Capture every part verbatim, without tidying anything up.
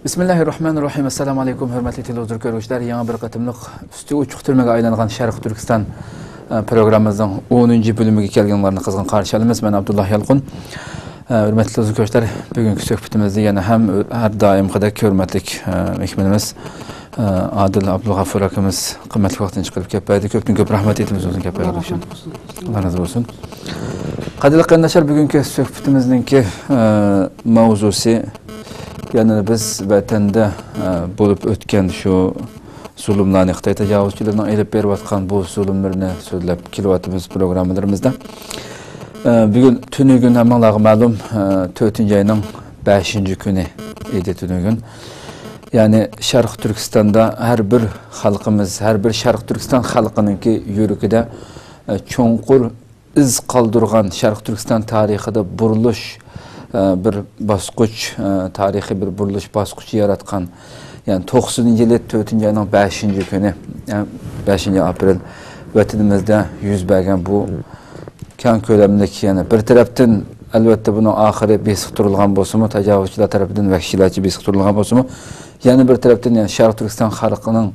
بىسمىللاھىررەھمانىررەھىم. ئەسسالامۇ ئەلەيكۇم، ھۆرمەتلىك تېلېۋىزور كۆرگۈچىلەر. يېڭى بىر قېتىملىق ئۈستى ئوچۇق تۈرمىگە ئايلانغان شەرقىي تۈركىستان، ئە، پروگراممىمىزنىڭ ئونىنچى بۆلۈمىگە كەلگەنلەرنى قىزغىن قارشى ئالىمىز. مەن ئابدۇللا يالقۇن. ئە، ھۆرمەتلىك تېلېۋىزور كۆرگۈچىلەر، بۈگۈنكى سۆھبىتىمىزدە يەنە ھەم ھەر دائىمقىدەك ھۆرمەتلىك، ئە، مېھمىنىمىز، ئە، ئادىل ئابدۇلغەپۇر ئاكىمىز قىممەتلىك ۋاقتىنى چىقىرىپ كەپ بەردى. كۆپتىن كۆپ رەھمەت ئېيتىمىز ئۆزىنىڭ كەپ بەرگەن ئۈچۈن. ئاللا رازى بولسۇن. قەدىرلىك قېرىنداشلار، بۈگۈنكى سۆھبىتىمىزنىڭكى، ئە، ماۋزۇسى، يەنە بىز ۋەتەندە، ئە، بولۇپ ئۆتكەن شۇ زۇلۇملارنى، خىتاي تاجاۋۇزچىلىرىنىڭ ئېلىپ بېرىۋاتقان بۇ زۇلۇملىرىنى سۆزلەپ كېلىۋاتىمىز پروگراممىلىرىمىزدا. ئە، بۈگۈن تۈنۈگۈن ھەممىڭلارغا مەلۇم، ئە، تۆتىنچى ئاينىڭ بەشىنچى كۈنى ئىدى تۈنۈگۈن. يەنى شەرقىي تۈركىستاندا ھەر بىر خەلقىمىز، ھەر بىر شەرقىي تۈركىستان خەلقىنىڭكى يۈرىكىدە، ئە، چوڭقۇر ئىز قالدۇرغان، شەرقىي تۈركىستان تارىخىدا بۇرۇلۇش، ئە، بىر باسقۇچ، ئە، تارىخىي بىر بۇرۇلۇش باسقۇچى ياراتقان، يەنى توقسىنىنچى يىلى تۆتىنچى ئاينىڭ بەشىنچى كۈنى، يەنى بەشىنچى ئاپرېل ۋەتىنىمىزدە يۈز بەرگەن بۇ كەڭ كۆلەملىك، يەنى بىر تەرەپتىن، ئەلۋەتتە، بۇنىڭ ئاخىرى بېسىقتۇرۇلغان بولسىمۇ، تاجاۋۇزچىلار تەرىپىدىن ۋەھشىيلەرچە بېسىقتۇرۇلغان بولسىمۇ، يەنە بىر تەرەپتىن، يەنى شەرقىي تۈركىستان خەلقىنىڭ،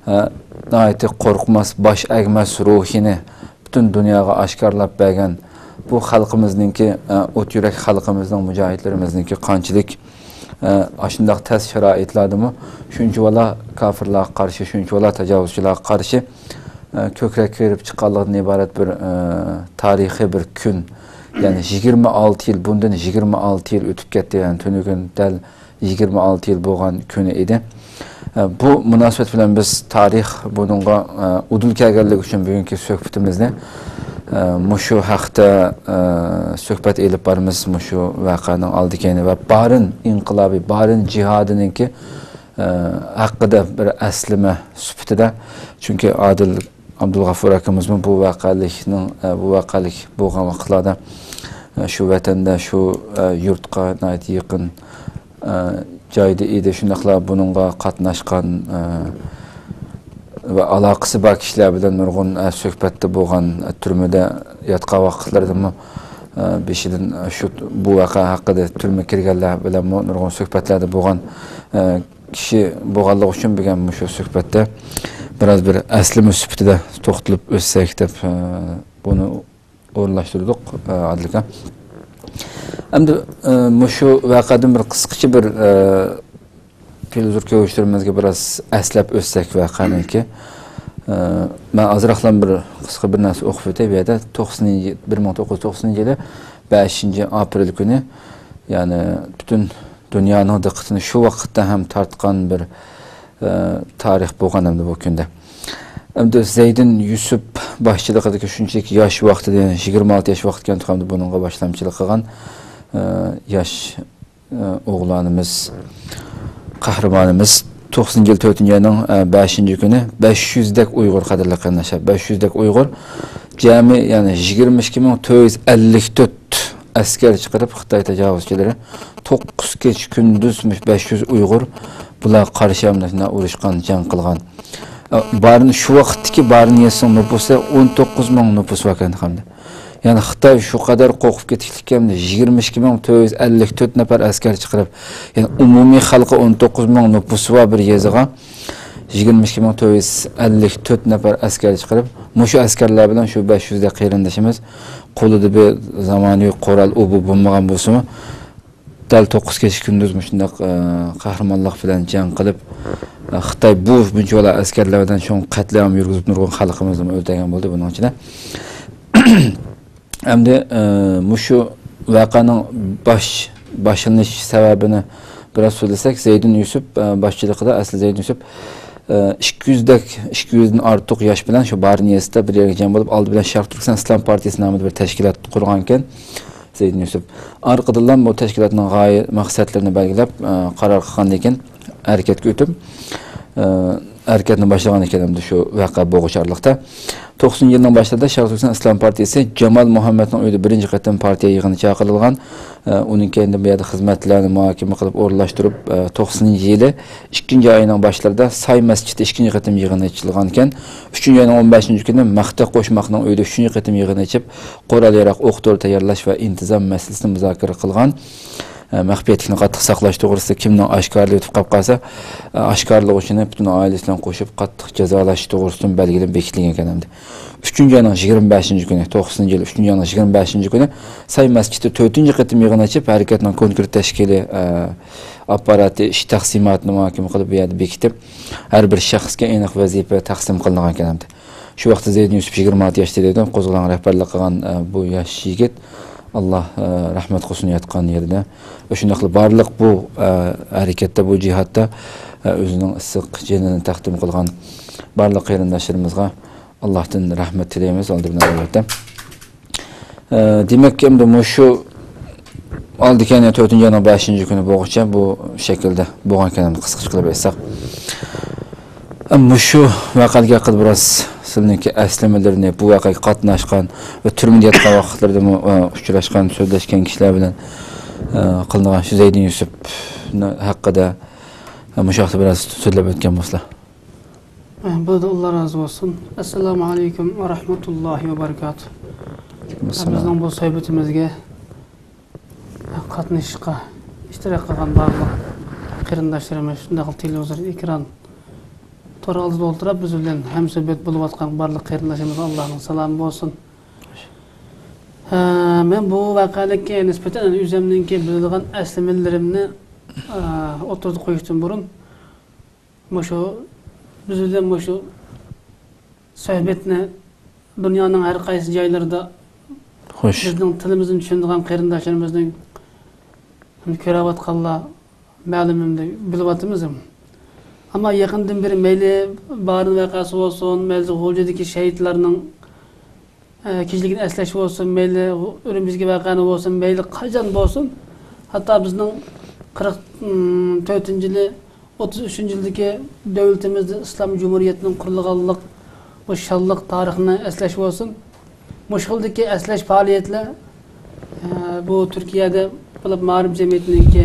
ئە، ناھايىتى قورقماس، باش ئەگمەس روھىنى پۈتۈن دۇنياغا ئاشكارىلاپ بەرگەن بۇ خەلقىمىزنىڭكى، ئە، ئوت يۈرەك خەلقىمىزنىڭ، مۇجاھىدلىرىمىزنىڭكى قانچىلىك، ئە، ئاشۇنداق تەس شارائىتلاردىمۇ شۇنچىۋالا كاپىرلارغا قارشى، شۇنچىۋالا تاجاۋۇزچىلارغا قارشى، ئە، كۆكرەك كېرىپ چىققانلىقىدىن ئىبارەت بىر، ئە، تارىخىي بىر كۈن. يەنى يىگىرمە ئالتە يىل، بۇندىن يىگىرمە ئالتە يىل ئۆتۈپ كەتتى. يەنى تۈنۈگۈن دەل يىگىرمە ئالتە يىل بولغان كۈنى ئىدى. ئە، بۇ مۇناسىۋەت بىلەن بىز تارىخ بۇنىڭغا، ئە، ئۇدۇل كەلگەنلىكى ئۈچۈن بۈگۈنكى سۆھبىتىمىزنى، ئە، مۇشۇ ھەقتە، ئە، سۆھبەت ئېلىپ بارىمىز، مۇشۇ ۋەقەنىڭ ئالدى كەينى ۋە بارىن ئىنقىلابى، بارىن جىھادىنىڭكى، ئە، ھەققىدە بىر ئەسلىمە سۈپىتىدە. چۈنكى ئادىل ئابدۇلغەفۇر ئاكىمىزمۇ بۇ ۋەقەلىكنىڭ، ئە، بۇ ۋەقەلىك بولغان ۋاقىتلاردا، ئە، شۇ ۋەتەندە، شۇ، ئە، يۇرتقا ناھايىتى يېقىن، ئە، جايدا ئىدى. شۇنداقلا بۇنىڭغا قاتناشقان، ئە، ۋە ئالاقىسى بار كىشىلەر بىلەن نۇرغۇن، ئە، سۆھبەتتە بولغان، ئە، تۈرمىدە ياتقان ۋاقىتلىرىدىمۇ، ئە، بېشىدىن، ئە، شۇ، بۇ ۋەقە ھەققىدە تۈرمە كىرگەنلەر بىلەنمۇ نۇرغۇن سۆھبەتلەردە بولغان، ئە، كىشى بولغانلىقى ئۈچۈن بۈگۈن مۇشۇ سۆھبەتتە بىراز بىر ئەسلىمە سۈپىتىدە توختىلىپ ئۆتسەك دەپ، ئە، بۇنى ئورۇنلاشتۇردۇق، ئە، ئادىل ئاكا. ئەمدى، ئە، مۇشۇ ۋەقەدىن بىر قىسقىچە بىر، ئە، تېلېۋىزور كۆرگۈچىلىرىمىزگە بىراز ئەسلەپ ئۆتسەك ۋەقەنىڭكى. ئە، مەن ئازراقلا بىر قىسقا بىر نەرسە ئوقۇپ ئۆتەي بۇ يەردە. توقسىنىنچى، بىر مىڭ توققۇز يۈز توقسىنىنچى يىلى بەشىنچى ئاپرېل كۈنى، يەنى پۈتۈن دۇنيانىڭ دىققىتىنى شۇ ۋاقىتتا ھەم تارتقان بىر، ئە، تارىخ بولغان ئەمدى بۇ كۈندە. ئەمدى زەيدىن يۈسۈپ باشچىلىقىدىكى شۇنچىلىك ياش ۋاقتىدا، يەنى يىگىرمە ئالتە ياش ۋاقىتكەن تۇرامدۇ بۇنىڭغا باشلامچىلىق قىلغان، ئە، ياش، ئە، ئوغلانىمىز، قەھرىمانىمىز توقسىنىنچى يىل تۆتىنچى ئاينىڭ، ئە، بەشىنچى كۈنى بەش يۈزدەك ئۇيغۇر، قەدىرلىك قېرىنداشلار، بەش يۈزدەك ئۇيغۇر جەمئىي، يەنى يىگىرمە ئىككى مىڭ تۆت يۈز ئەللىك تۆت ئەسكەر چىقىرىپ، خىتاي تاجاۋۇزچىلىرى توققۇز كېچە كۈندۈز مۇشۇ بەش يۈز ئۇيغۇر بۇلارغا قارشى ئەمدى شۇنداق ئۇرۇشقان، جەڭ قىلغان. ئە، بارىن، شۇ ۋاقىتتىكى بارىن يېزىسىنىڭ نوپۇسى ئون توققۇز مىڭ نوپۇس باركەن، ھەمدە. يەنى خىتاي شۇ قەدەر قورقۇپ كېتىشلىككەن، يىگىرمە ئىككى مىڭ تۆت يۈز ئەللىك تۆت نەپەر ئەسكەر چىقىرىپ، يەنى ئومۇمىي خەلقى ئون توققۇز مىڭ نوپۇسى بار بىر يېزىغا يىگىرمە ئىككى مىڭ تۆت يۈز ئەللىك تۆت نەپەر ئەسكەر چىقىرىپ، مۇشۇ ئەسكەرلەر بىلەن شۇ بەش يۈزدەك قېرىندىشىمىز، قولىدا بىر زامانىۋى قورال، ئۇ بۇ بولمىغان بولسىمۇ، دەل توققۇز كېچە كۈندۈز مۇشۇنداق، ئە، قەھرىمانلىق بىلەن جەڭ قىلىپ، ئە، خىتاي بۇ بۇنچىۋالا ئەسكەرلەر بىلەن چوڭ قەتلىئام يۈرگۈزۈپ، نۇرغۇن خەلقىمىزنىمۇ ئۆلتۈرگەن بولدى بۇنىڭ ئىچىدە. ئەمدى، ئە، مۇشۇ ۋەقەنىڭ باش، باشلىنىش سەۋەبىنى بىراز سۆزلىسەك، زەيدىن يۈسۈپ، ئە، باشچىلىقىدا، ئەسلى زەيدىن يۈسۈپ، ئە، ئىككى يۈزدەك، ئىككى يۈزدىن ئارتۇق ياش بىلەن شۇ بارىن يېزىسىدا بىر يەرگە جەم بولۇپ، ئالدى بىلەن شەرقىي تۈركىستان ئىسلام پارتىيىسى نامىدا بىر تەشكىلات قۇرغانىكەن زەيدىن يۈسۈپ. ئارقىدىنلا بۇ تەشكىلاتنىڭ غايە مەقسەتلىرىنى بەلگىلەپ، ئە، قارار قىلغاندىن كېيىن ھەرىكەتكە ئۆتۈپ، ئە، ھەرىكەتنى باشلىغان ئىكەن، ئەمدى شۇ ۋەقە بولغۇچە ئارىلىقتا. توقسىنىنچى يىلنىڭ باشلىرىدا شەرقىي تۈركىستان ئىسلام پارتىيىسى جامال مۇھەممەدنىڭ ئۆيىدە بىرىنچى قېتىم پارتىيە يىغىنى چاقىرىلغان. ئە، ئۇنىڭ كەينىدىن بۇ يەردە خىزمەتلەرنى مۇھاكىمە قىلىپ ئورۇنلاشتۇرۇپ، ئە، توقسىنىنچى يىلى ئىككىنچى ئاينىڭ باشلىرىدا ساي مەسچىتى ئىككىنچى قېتىم يىغىنى ئېچىلغان ئىكەن. ئۈچىنچى ئاينىڭ ئون بەشىنچى كۈنى مەختە قوشماقنىڭ ئۆيىدە ئۈچىنچى قېتىم يىغىن ئېچىپ، قورال ياراغ، ئوق دورا تەييارلاش ۋە ئىنتىزام مەسىلىسىنى مۇزاكىرە قىلغان. ئە، مەخپىيەتلىكنى قاتتىق ساقلاش توغرىسىدا كىمنىڭ ئاشكارىلىۋېتىپ قاپ قالسا، ئە، ئاشكارىلىغۇچىنى پۈتۈن ئائىلىسى بىلەن قوشۇپ قاتتىق جازالاش توغرىسىدا بەلگىلىمە بېكىتىلگەن ئىكەن ئەمدى. ئۈچىنچى ئاينىڭ يىگىرمە بەشىنچى كۈنى، توقسىنىنچى يىل ئۈچىنچى ئاينىڭ يىگىرمە بەشىنچى كۈنى ساي مەسچىتىدە تۆتىنچى قېتىم يىغىن ئېچىپ، ھەرىكەتنىڭ كونكرېت تەشكىلىي، ئە، ئاپپاراتى، ئىش تەقسىماتىنى مۇھاكىمە قىلىپ، بۇ يەردە بېكىتىپ، ھەر بىر شەخسكە ئېنىق ۋەزىپە تەقسىم قىلىنغان ئىكەن ئەمدى. شۇ ۋاقىتتا زەيدىن يۈسۈپ يىگىرمە ئالتە ياشتا ئىدى، قوزغىلاڭ رەھبەرلىك قىلغان، ئە، بۇ ياش يىگىت، ئاللا، ئە، رەھمەت قىلسۇن ياتقان يېرىدە. ۋە شۇنداقلا بارلىق بۇ، ئە، ھەرىكەتتە، بۇ جىھادتا، ئە، ئۆزىنىڭ ئىسسىق جېنىنى تەقدىم قىلغان بارلىق قېرىنداشلىرىمىزغا ئاللاھتىن رەھمەت تىلەيمىز، ئالدى بىلەن ئەلۋەتتە. ئە، دېمەك، ئەمدى مۇشۇ ئالدى كەينى تۆتىنچى ئاينىڭ بەشىنچى كۈنى بولغۇچە بۇ شەكىلدە بولغان ئىكەن، قىسقىچە قىلىپ ئېيتساق. ئە، مۇشۇ ۋەقەلىك ھەققىدە بىراز سىلىنىڭكى ئەسلىمىلىرىنى، بۇ ۋەقەگە قاتناشقان ۋە تۈرمىدە ياتقان ۋاقىتلىرىدىمۇ، ئە، ئۇچراشقان، سۆزلەشكەن كىشىلەر بىلەن، ئە، قىلىنغان شۇ زەيدىن يۈسۈپنىڭ ھەققىدە، ئە، مۇشۇ ھەقتە بىراز سۆزلەپ ئۆتكەن بولسىلا. ئە، بولدى، ئاللا رازى بولسۇن. ئەسسالامۇ ئەلەيكۇم ۋە رەھمەتۇللاھى ۋە بەرىكاتۇھ. ئەسسالام. بىزنىڭ بۇ سۆھبىتىمىزگە قاتنىشىشقا ئىشتىراك قىلغان بارلىق قېرىنداشلىرىمىز، شۇنداقلا تېلېۋىزور، ئېكران، تور ئالدىدا ئولتۇرۇپ، بىز بىلەن ھەمسۆھبەت بولۇۋاتقان بارلىق قېرىنداشلىرىمىزغا ئاللانىڭ سالامى بولسۇن. ئە، مەن بۇ ۋەقەلىككە نىسبەتەن ئۆزۈمنىڭكى بىلىدىغان ئەسلىمىلىرىمنى، ئە، ئوتتۇرىغا قويۇشتىن بۇرۇن، مۇشۇ، بىز بىلەن مۇشۇ سۆھبەتنى دۇنيانىڭ ھەر قايسى جايلىرىدا، خوش، بىزنىڭ تىلىمىزنى چۈشىنىدىغان قېرىنداشلىرىمىزنىڭ كۆرۈۋاتقانلار مەلۇم ئەمدى، بىلىۋاتىمىز. ئەمما يېقىندىن بېرى مەيلى بارىن ۋەقەسى بولسۇن، مەيلى غۇلجىدىكى شېھىتلارنىڭ ئە، كېچىلىكىنى ئەسلەش بولسۇن، مەيلى ئۈرۈمچىدىكى ۋەقەنى بولسۇن، مەيلى قاچان بولسۇن، ھەتتا بىزنىڭ قىرىق تۆتىنچى يىلى، ئوتتۇز ئۈچىنچى يىلدىكى دۆلىتىمىزدە ئىسلام جۇمھۇرىيىتىنىڭ قۇرۇلغانلىق بۇ شانلىق تارىخىنى ئەسلەش بولسۇن. مۇشۇ خىلدىكى ئەسلەش پائالىيەتلەر، ئە، بۇ تۈركىيەدە بولۇپ مائارىپ جەمئىيىتىنىڭكى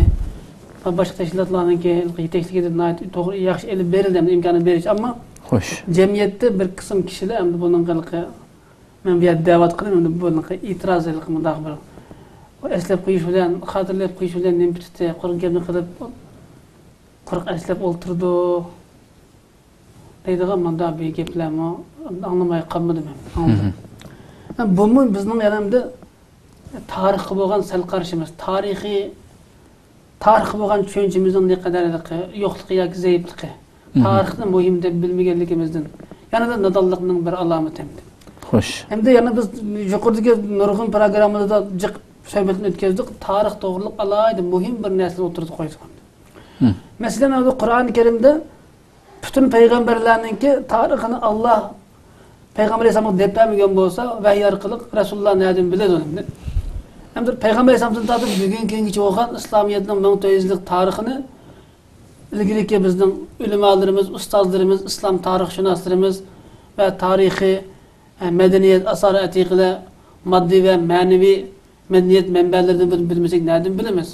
ۋە باشقا تەشكىلاتلارنىڭكى يېتەكچىلىكىدە ناھايىتى توغرا، ياخشى ئېلىپ بېرىلدى، ئىمكانى بېرىچە. ئەمما خوش، جەمئىيەتتە بىر قىسىم كىشىلەر ئەمدى بۇنىڭغا مەن بۇ يەردە دەۋاتقىنىم، ئەمدى بۇنىڭغا ئېتىراز، ھېلىقى مۇنداق بىر ئەسلەپ قويۇش بىلەن، خاتىرىلەپ قويۇش بىلەن نېمە پۈتتى، قۇرۇق گەپنى قىلىپ، قۇرۇق ئەسلەپ ئولتۇردۇق دەيدىغان مۇنداق بىر گەپلەرمۇ ئاڭلىماي قالمىدىم مەن. ئاڭلىدىم. ھە، بۇمۇ بىزنىڭ يەنە ئەمدى تارىخقا بولغان سەل قارىشىمىز، تارىخىي تارىخقا بولغان چۈشەنچىمىزنىڭ نەقەدەرلىكى، يوقلۇقى ياكى زەئىپلىكى. تارىخنى مۇھىم دەپ بىلمىگەنلىكىمىزدىن. يەنە بىر نادانلىقنىڭ بىر ئالامىتى ئەمدى. خوش. ئەمدى يەنە بىز يۇقىرىدىكى نۇرغۇن پروگراممىلاردا جىق سۆھبەتنى ئۆتكەزدۇق. تارىخ توغرۇلۇق ئالاھىدە مۇھىم بىر نەرسىنى ئوتتۇرىغا قويدۇق. مەسىلەن، ھازىر قۇرئان كەرىمدە پۈتۈن پەيغەمبەرلەرنىڭكى تارىخىنى ئاللا پەيغەمبەر ئەلەيھىسسالامغا دەپ بەرمىگەن بولسا، ۋەھىي ئارقىلىق رەسۇلۇللا نەدىن بىلىدۇ ئەمدى؟ ئەمدى پەيغەمبەر ئەلەيھىسسالامدىن تارتىپ بۈگۈنكى كۈنگىچە بولغان ئىسلامىيەتنىڭ مىڭ تۆت يۈز يىللىق تارىخىنى ئىلگىرىكى بىزنىڭ ئۆلىمالىرىمىز، ئۇستازلىرىمىز، ئىسلام تارىخشۇناسلىرىمىز ۋە تارىخىي، ئە، مەدەنىيەت، ئاسارە ئەتىقىلەر، ماددىي ۋە مەنىۋى مەدەنىيەت مەنبەلىرىدىن بىل-، بىلمىسەك نەدىن بىلىمىز؟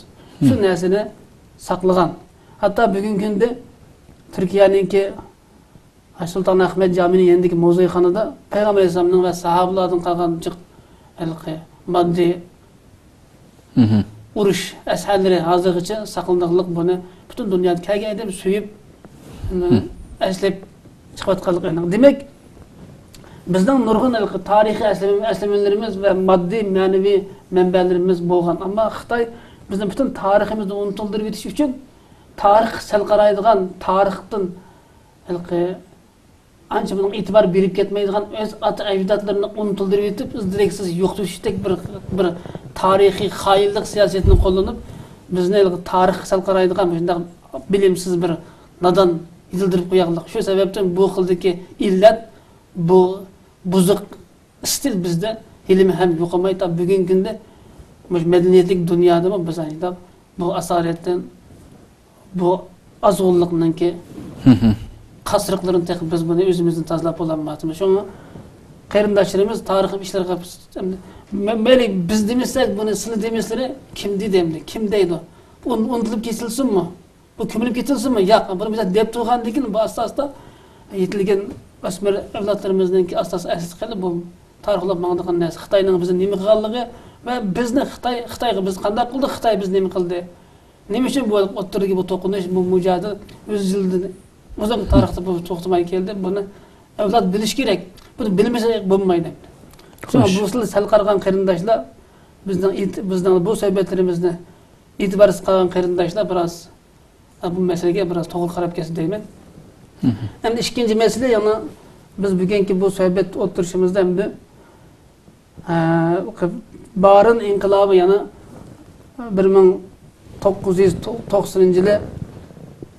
شۇ نەرسىنى ساقلىغان. ھەتتا بۈگۈنكى كۈندە تۈركىيەنىڭكى سۇلتان ئەھمەد جامىنىڭ يېنىدىكى مۇزېيخانىدا پەيغەمبەر ئەلەيھىسسالامنىڭ ۋە ساھابىلاردىن قالغان جىق ھېلىقى ماددىي ئۇرۇش ئەسەرلىرى ھازىرغىچە ساقلىنىقلىق، بۇنى پۈتۈن دۇنيادا كەلگەن ئادەم سۆيۈپ، ئەسلەپ چىقىۋاتقانلىقى ئېنىق. دېمەك، بىزنىڭ نۇرغۇن ھېلىقى تارىخىي ئەسلىمە-، ئەسلىمىلىرىمىز ۋە ماددىي، مەنىۋى مەنبەلىرىمىز بولغان. ئەمما خىتاي بىزنىڭ پۈتۈن تارىخىمىزنى ئۇنتۇلدۇرۇۋېتىش ئۈچۈن تارىخقا سەل قارايدىغان، تارىختىن ھېلىقى ئانچە بۇنىڭغا ئېتىبار بېرىپ كەتمەيدىغان، ئۆز ئاتا ئەجدادلىرىنى ئۇنتۇلدۇرۇۋېتىپ، ئىز-دېرەكسىز يوقىتىۋېتىشتەك بىر، بىر تارىخىي خائىنلىق سىياسىتىنى قوللىنىپ، بىزنى ھېلىقى تارىخقا سەل قارايدىغان مۇشۇنداق بىلىمسىز، بىر نادان يېتىلدۈرۈپ قويغانلىق. شۇ سەۋەبتىن بۇ خىلدىكى ئىللەت، بۇ بۇزۇق ئىستىل بىزدە ھېلىمۇ ھەم يوقالماي، تا بۈگۈنكى كۈندە مۇشۇ مەدەنىيەتلىك دۇنيادىمۇ بىز ئاينىدا بۇ ئاسارەتتىن، بۇ ئازغۇنلۇقنىڭكى قاسرىقلىرىنى تېخى بىز بۇنى ئۆزىمىزدىن تازىلاپ بولالمايۋاتىمىز. شۇڭا قېرىنداشلىرىمىز تارىخىي ئىشلارغا، مە-، مەيلى بىز دېمىسەك، بۇنى سىلى دېمىسىلى، كىم دېدى ئەمدى؟ كىم دەيدۇ؟ بۇ ئۇن-، ئۇنتۇلۇپ كېتىلسۇنمۇ؟ بۇ كۆمۈلۈپ كېتىلسۇنمۇ؟ ياق، بۇنى بىز دەپ تۇرغاندىن كېيىن، بۇ ئاستا-ئاستا يېتىلگەن ئۆسمۈر ئەۋلادلىرىمىزنىڭكى ئاستا-ئاستا ئەسلىگە كېلىپ، بۇ تارىخلاپ ماڭىدىغان نەرسە. خىتاينىڭ بىزنى نېمە قىلغانلىقى ۋە بىزنى خىتاي، خىتايغا بىز قانداق قىلدۇق، خىتاي بىزنى نېمە قىلدى؟ نېمە ئۈچۈن بۇ ئوتتۇرىدىكى بۇ توقۇنۇش، بۇ مۇجادىلە ئۆز يىلىدىن ئۇزاق تارىختا بۇ توختىماي كەلدى؟ بۇنى ئەۋلاد بىلىشى كېرەك. بۇنى بىلمىسە بولمايدۇ. شۇڭا بۇ سەل قارىغان قېرىنداشلار، بىزنىڭ ئېيت-، بىزنىڭ بۇ سۆھبەتلىرىمىزنى ئېتىبارسىز قالغان قېرىنداشلار بىراز، بۇ مەسىلىگە بىراز توغرا قاراپ كەتسە دەيمەن. ئەمدى ئىككىنچى مەسىلە، يەنە بىز بۈگۈنكى بۇ سۆھبەت ئولتۇرۇشىمىزدا ئەمدى، ئە، بارىن ئىنقىلابى يەنە بىر مىڭ توققۇز يۈز توقسىنىنچى يىلى،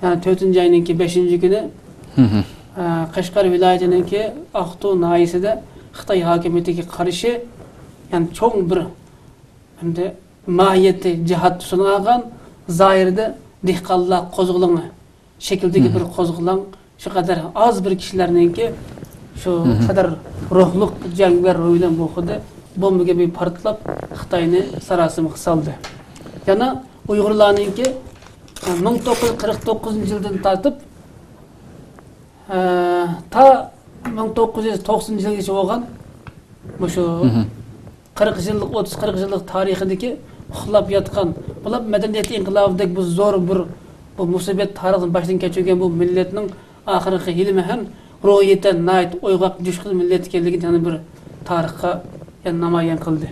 يەنى تۆتىنچى ئاينىڭكى بەشىنچى كۈنى، ئە، قەشقەر ۋىلايىتىنىڭكى ئاقتۇ ناھىيەسىدە خىتاي ھاكىمىيىتىگە قارشى، يەنى چوڭ بىر، ئەمدى ماھىيەتتە جىھاد تۈسىنى ئالغان، زاھىردا دېھقانلار قوزغىلىڭى شەكلىدىكى بىر قوزغىلاڭ، شۇ قەدەر ئاز بىر كىشىلەرنىڭكى شۇ قەدەر روھلۇق جەڭگىۋەر روھى بىلەن بۇ خىلدا بومبىگە بىر پارتلاپ، خىتاينى ساراسىمىغا سالدى. يەنە ئۇيغۇرلارنىڭكى مىڭ توققۇز يۈز قىرىق توققۇزىنچى يىلدىن تارتىپ، ئە، تا مىڭ توققۇز يۈز توقسىنىنچى يىلغىچە بولغان مۇشۇ قىرىق يىللىق، ئوتتۇز قىرىق يىللىق تارىخىدىكى ئۇخلاپ ياتقان، بولۇپ مەدەنىيەت ئىنقىلابىدەك بۇ زور بىر، بۇ مۇسىبەت تارىخىنى باشتىن كەچۈرگەن بۇ مىللەتنىڭ ئاخىرقى ھېلىمۇ ھەم روھىيەتەن ناھايىتى ئويغاق، جۇشقۇن مىللەت ئىكەنلىكىنى يەنە بىر تارىخقا يەنە نامايان قىلدى.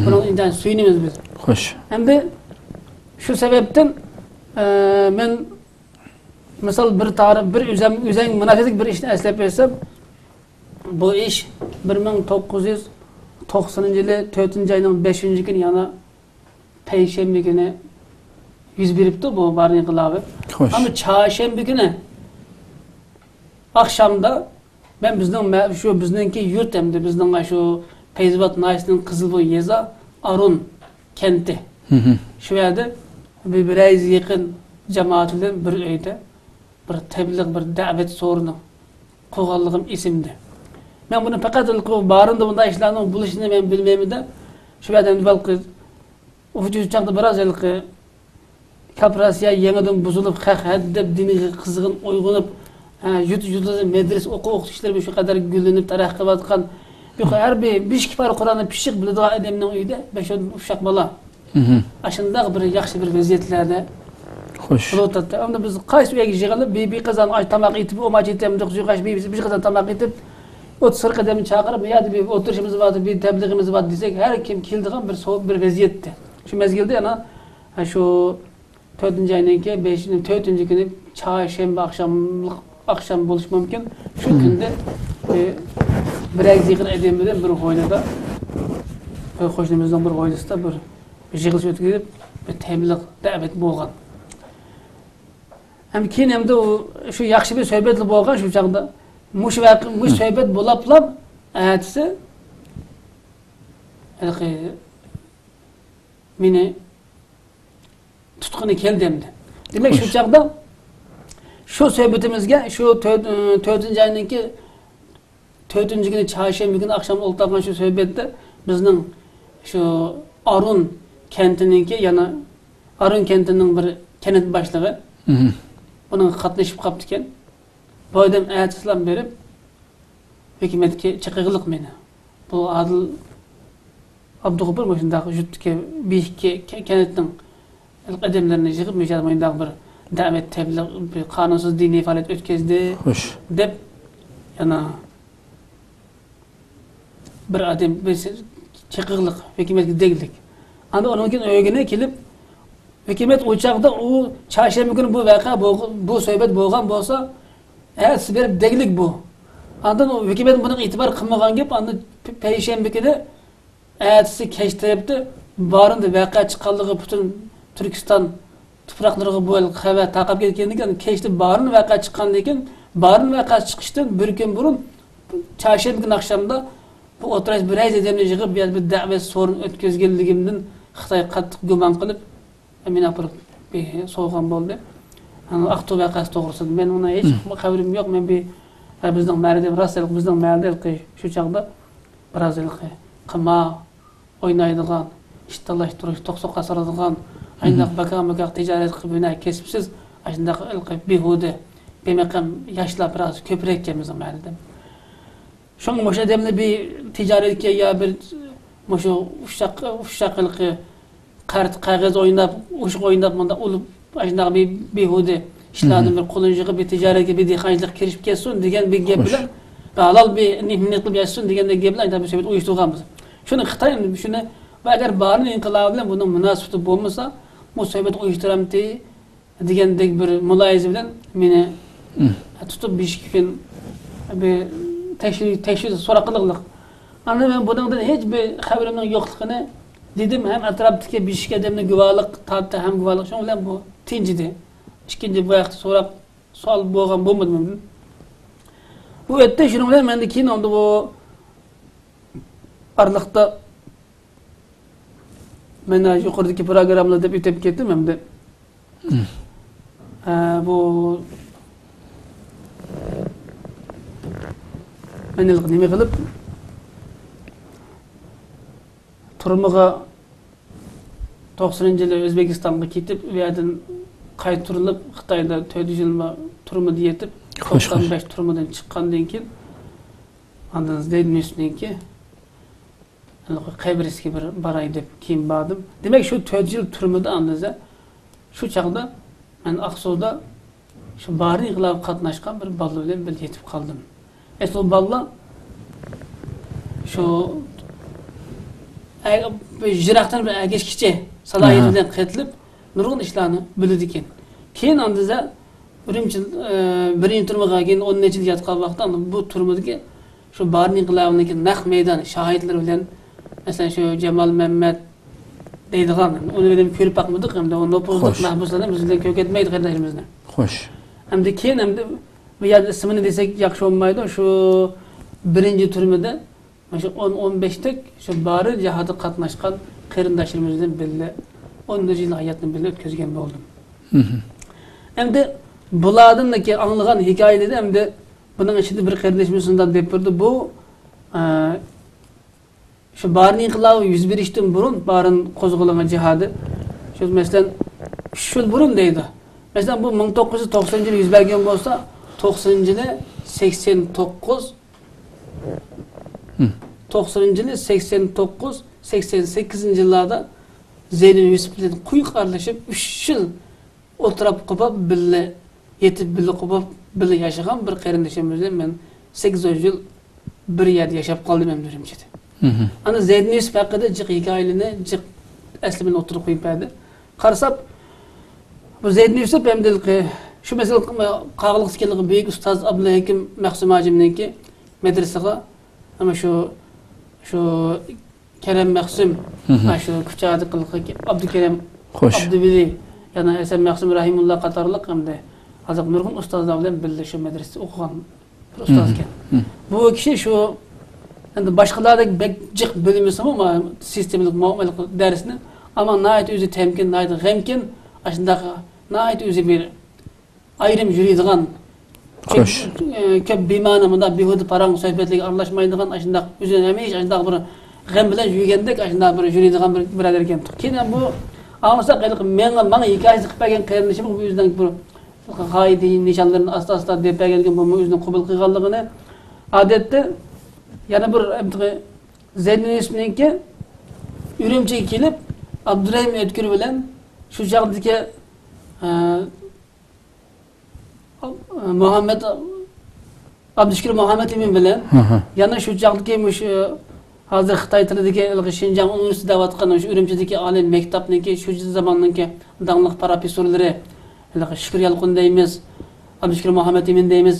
بۇنىڭ ئىنتايىن سۆيۈنىمىز بىز. خوش. ئەمدى شۇ سەۋەبتىن، ئە، مەن مىسال بىر تارىخ، بىر ئۆزەم-، ئۆزەڭ مۇناسىۋەتلىك بىر ئىشنى ئەسلەپ ئۆتسەم، بۇ ئىش بىر مىڭ توققۇز يۈز توقسىنىنچى يىلى تۆتىنچى ئاينىڭ بەشىنچى كۈنى، يەنى پەيشەنبە كۈنى يۈز بېرىپتۇ بۇ بارىن ئىنقىلابى. خوش. ئەمما چارشەنبە كۈنى ئاخشامدا مەن بىزنىڭ مە-، شۇ بىزنىڭكى يۇرت ئەمدى بىزنىڭ شۇ پەيزىۋات ناھىيەسىنىڭ قىزىلبوي يېزا ئارۇن كەنتى. شۇ يەردە بىر، بىر يۈز يېقىن جامائەت بىلەن بىر ئۆيدە بىر تەبلىغ، بىر دەۋەت سورۇنى قۇرغانلىقىم ئېسىمدە. مەن بۇنى پەقەت بارىندا بۇنداق ئىشلارنىڭ بولۇشىنى مەن بىلمەيمەن-دە. شۇ يەردە ئەمدى بەلكى ئۇ چاغدا بىراز ھېلىقى كاپىراسىيە يېڭىدىن بۇزۇلۇپ، خەق ھەددەپ دىنىغا قىزغىن ئويغىنىپ، ھە، يۇرت يۇرتىدا مەدرىسە ئوقۇ ئوقۇتقۇچىلىرى شۇ قەدەر گۈللىنىپ تەرەققىي قىلىۋاتقان، يۇقىرى ھەر بىر بەش ئىككى پارە قۇرئاننى پىششىق بىلىدىغان ئادەمنىڭ ئۆيىدە بەش ئون ئۇششاق بالا. ئاشۇنداق بىر ياخشى بىر ۋەزىيەتلەردە خوش. بولۇۋاتاتتى. ئەمدى بىز قايسى ئۆيگە يىغىلىپ، بىر، بىر قازان ئاش تاماق ئېتىپ، ئوماچ ئېتىپ، ئەمدى قىزىقاش بىر، بىر قازان تاماق ئېتىپ، ئوتتۇز قىرىق ئادەمنى چاقىرىپ، بۇ يەردە بىر ئولتۇرۇشىمىز بار، بىر تەبلىغىمىز بار دېسەك، ھەر كىم كېلىدىغان بىر سوغۇق بىر ۋەزىيەتتە. شۇ مەزگىلدە يەنە، ھە، شۇ تۆتىنچى ئاينىڭكى بەشىنچى، تۆتىنچى كۈنى چارشەنبە ئاخشاملىق، ئاخشام بولۇشى مۇمكىن. شۇ كۈندە، ئە، بىر يۈز يېقىن ئادەم بىلەن بىر ھويلىدا، بىر قوشنىمىزنىڭ بىر ھويلىسىدا بىر يىغىلىش ئۆتكۈزۈپ، بىر تەبلىغ دەۋەت بولغان. ھەم كېيىن ئەمدى ئۇ، شۇ ياخشى بىر سۆھبەتلا بولغان شۇ چاغدا. مۇشۇ ۋەقە، مۇشۇ سۆھبەت بولاپلا ئەتىسى ھېلىقى مېنى تۇتقىنى كەلدى ئەمدى. دېمەك، شۇ چاغدا شۇ سۆھبىتىمىزگە، شۇ تۆت-، تۆتىنچى ئاينىڭكى تۆتىنچى كۈنى، چارشەنبە كۈنى ئاخشام ئولتۇرغان شۇ سۆھبەتتە بىزنىڭ شۇ ئارۇن كەنتىنىڭكى، يەنە ئارۇن كەنتىنىڭ بىر كەنت باشلىقى بۇنىڭغا قاتنىشىپ قاپتىكەن. بۇ ئادەم ئەتىسىلا بېرىپ، ھۆكۈمەتكە چېقىغلىق مېنى. بۇ ئادىل ئابدۇغوپۇر مۇشۇنداق يۇرتتىكى بىر ئىككى كە-، كەنتنىڭ ئادەملىرىنى يىغىپ، مۇشۇ مۇنداق بىر دەۋەت تەبلىغ، بىر قانۇنسىز دىنىي پائالىيەت ئۆتكۈزدى، خوش، دەپ يەنە بىر ئادەم، بىر چېقىغلىق، ھۆكۈمەتكە دەگلىك. ئاندىن ئۇنىڭ كېيىن ئۆگىنى كېلىپ، ھۆكۈمەت ئۇ چاغدا ئۇ چارشەنبە كۈنى بۇ ۋەقە بولغ-، بۇ سۆھبەت بولغان بولسا، ئەتىسى بېرىپ دەگلىك بۇ. ئاندىن ئۇ ھۆكۈمەت بۇنىڭغا ئېتىبار قىلمىغان گەپ، ئاندىن پە-، پەيشەنبە كۈنى ئەتىسى كەچ تەرەپتە بارىندا ۋەقە چىققانلىقى پۈتۈن تۈركىستان تۇپراقلىرىغا بۇ خەۋەر تارقاپ كەتكەندىن كېيىن، كەچتە بارىن ۋەقە چىققاندىن كېيىن، بارىن ۋەقە چىقىشتىن بىر كۈن بۇرۇن، چارشەنبە كۈنى ئاخشامدا بۇ ئولتۇراش بىر يۈز ئادەمنى يىغىپ، بۇ يەردە بىر دەۋەت سورۇن ئۆتكۈزگەنلىكىمدىن خىتاي قاتتىق گۇمان قىلىپ، مېنى ئاپىرىپ بىر سوغغان بولدى. ئاقتۇ ۋەقەسى توغرىسىدا مەن ئۇنىڭ ھېچ خەۋىرىم يوق. مەن بىر، ھە، بىزنىڭ مەھەللىدە، راست، بىزنىڭ مەھەللىدە شۇ چاغدا بىراز ھېلىقى قىمار ئوينايدىغان، ئىت تالاشتۇرۇش، توق-سوقا سالىدىغان، ئاينداق باكا-مۇكاق تىجارەت قىلىپ ھۈنەر كەسىپسىز، ئاشۇنداق ھېلىقى بىھۇدە، بىمەقەم ياشلار بىراز كۆپرەك ئىكەن بىزنىڭ مەھەللىدە. شۇڭا مۇشۇ ئادەمنى بىر تىجارەتكە يا بىر مۇشۇ ئۇششاق، ئۇششاق ھېلىقى قەرز، قەغەز ئويناپ، ئوشۇق ئويناپ، مۇنداق ئۇلۇپ ئاشۇنداق بىر بىھۇدە ئىشلاردىن بىر قولىنى يىغىپ، بىر تىجارەتكە، بىر دېھقانچىلىققا كىرىشىپ كەتسۇن دېگەن بىر گەپ بىلەن، ھالال بىر مېھنەت قىلىپ ياشىسۇن دېگەندەك گەپ بىلەن ئاشۇنداق بىر سۆھبەت ئۇيۇشتۇرغانمىز. شۇنى خىتاي شۇنى، ۋە ئەگەر بارىن ئىنقىلابى بىلەن بۇنىڭ مۇناسىۋىتى بولمىسا، بۇ سۆھبەت ئۇيۇشتۇرامتى دېگەندەك بىر مۇلاھىزە بىلەن مېنى تۇتۇپ، بېشىككە بىر تەكشۈرۈش، تەكشۈرۈش سوراق قىلغانلىق. ئاندىن مەن بۇنىڭدىن ھېچ بىر خەۋىرىمنىڭ يوقلۇقىنى دېدىم ھەم ئەتراپتىكى بېشىك ئادەمنى گۇۋاھلىق تارتتى ھەم گۇۋاھلىق شۇنىڭ بىلەن بۇ تىنچىدى. ئىككىنچى بۇ ھەقتە سوراق، سوئال بولغان بولمىدى مەندىن. بۇ ئۆتتى، شۇنىڭ بىلەن مەندىن كېيىن ئاندىن بۇ ئارىلىقتا مەن يۇقىرىدىكى پروگراممىلار دەپ ئۆتۈپ كەتتىم ئەمدى. ھە، بۇ مەن ھېلىقى نېمە قىلىپ، تۈرمىگە توقسىنىنچى يىلى ئۆزبېكىستانغا كېتىپ، ئۇ يەردىن قايتۇرۇلۇپ، خىتايدا تۆت يىل تۈرمىدە يېتىپ، توقسان بەش تۈرمىدىن چىققاندىن كېيىن، ئاندىن زەيد يۈسۈپنىڭكى قەبرىسىگە بىر باراي دەپ كېيىن باردىم. دېمەك، شۇ تۆت يىل تۈرمىدە ئاندىزا، شۇ چاغدا مەن ئاقسۇدا شۇ بارىن ئىنقىلابىغا قاتناشقان بىر بالا بىلەن بىللە يېتىپ قالدىم. ئەسلى ئۇ بالىلار شۇ ئە-، بىر يىراقتىن بىر ئەگەشكۈچى سالاھىيىتى بىلەن قېتىلىپ، نۇرغۇن ئىشلارنى بىلىدىكەن. كېيىن ئاندىزا ئۈرۈمچى، ئە، بىرىنچى تۈرمىگە كېيىن ئون نەچچە يىل ياتقان ۋاقىتتا بۇ تۈرمىدىكى شۇ بارىن ئىنقىلابىنىڭكى نەق مەيدان شاھىتلىرى بىلەن، مەسىلەن، شۇ جامال مەمەت دەيدىغان، ئۇنى بىلەن كۆرۈپ باقمىدۇق، ئەمدى ئۇ نوپۇزلۇق مەھبۇسلارنى بىز بىلەن كۆرۈپ كەتمەيدۇ قېرىنداشلىرىمىزنى. خوش. ئەمدى كېيىن، ئەمدى بۇ يەردە ئىسمىنى دېسەك ياخشى بولمايدۇ، شۇ بىرىنچى تۈرمىدە مانا شۇ ئون، ئون بەشتەك شۇ بارىن جىھادىغا قاتناشقان قېرىنداشلىرىمىز بىلەن بىللە ئون يىل ھاياتنى بىللە ئۆتكۈزگەن بولدۇم. ئەمدى بۇلاردىن كېيىن ئاڭلىغان ھېكايىلىرى ئەمدى بۇنىڭ ئىچىدە بىر قېرىندىشىمىز شۇنداق دەپ بېرىدۇ. بۇ، ئە، شۇ بارىن ئىنقىلابى يۈز بېرىشتىن بۇرۇن، بارىن قوزغىلىڭى جىھادى، شۇ، مەسىلەن، ئۈچ يىل بۇرۇن دەيدۇ. مەسىلەن، بۇ مىڭ توققۇز يۈز توقسىنىنچى يىلى يۈز بەرگەن بولسا، توقسىنىنچى يىلى سەكسەن توققۇز، توقسىنىنچى يىلى سەكسەن توققۇز، سەكسەن سەككىزىنچى يىللاردا زەينۇل يۈسۈپ بىلەن قويۇق ئارىلىشىپ، ئۈچ يىل ئولتۇراپ قوپاپ بىللە يېتىپ، بىللە قوپاپ، بىللە ياشىغان بىر قېرىندىشىمىز بىلەن مەن سەككىز يىل بىر يەردە ياشاپ قالدىم ئەمدى ئۈرۈمچىدە. ئانا زەيدىن يۈسۈپ ھەققىدە جىق ھېكايىلىرىنى، جىق ئەسلىمىنى ئوتتۇرىغا قويۇپ بەردى. قارىساق، بۇ زەيدىن يۈسۈپ ھەمدىلىقى شۇ مەسىلە قاغىلىقتا كېلىدىغان بۈيۈك ئۇستاز ئابدۇلھەكىم مەخسۇم ھاجىمنىڭكى مەدرىسىغا، ئەمما شۇ، شۇ كەرەم مەخسۇم، مم، مانا شۇ كۇچادىكى ئابدۇكەرەم، خوش، ئابدۇۋەلى، يەنە ھەسەن مەخسۇم رەھىمۇللا قاتارلىق ھەمدە ھازىر نۇرغۇن ئۇستازلار بىلەن بىللە شۇ مەدرىسىدە ئوقۇغان بىر ئۇستاز ئىكەن. مم. بۇ كىشى شۇ، ئەمدى باشقىلاردەك بەك جىق بىلمىسىمۇ، ما-، سىستېمىلىق مۇئامىلە دەرسنى، ئەمما ناھايىتى ئۆزى تەمكىن، ناھايىتى غەمكىن، ئاشۇنداق ناھايىتى ئۆزى بىر ئايرىم يۈرىدىغان، كۆپ، خوش، ئە، كۆپ بىمەنە، مۇنداق بىھۇدە پاراڭ سۆھبەتلەرگە ئارىلاشمايدىغان، ئاشۇنداق ئۆزىنى ھەمىشە ئاشۇنداق بىر غەم بىلەن يۈرگەندەك، ئاشۇنداق بىر يۈرىدىغان بىر بۇرادەر ئىكەن. كېيىن بۇ ئاڭلىساق، ھېلىقى ماڭا، ماڭا ھېكايىسى قىلىپ بەرگەن قېرىندىشىم بۇ ئۆزىنىڭ بىر غايىدە نىشانلىرىنى ئاستا-ئاستا دەپ بەرگەنكىن، بۇمۇ ئۆزىنىڭ قوبۇل قىلغانلىقىنى. ئادەتتە يەنە بىر، ئە، زەيدىن يۈسۈپنىڭكى ئۈرۈمچىگە كېلىپ، ئابدۇرەھىم ئۆتكۈر بىلەن شۇ چاغدىكى، ئە، مۇھەممەد، ئابدۇشۈكۈر مۇھەممەد ئىمىن بىلەن، ھە، ھە، يەنە شۇ چاغدىكى مۇشۇ ھازىر خىتاي تىلىدىكى ھېلىقى شىنجاڭ ئۇنىۋېرسىتېتى دەۋاتقان مۇشۇ ئۈرۈمچىدىكى ئالىي مەكتەپنىڭكى شۇ زاماننىڭكى داڭلىق پروفېسسورلىرى، ھېلىقى شۈكۈر يالقۇن دەيمىز، ئابدۇشۈكۈر مۇھەممەد ئىمىن دەيمىز،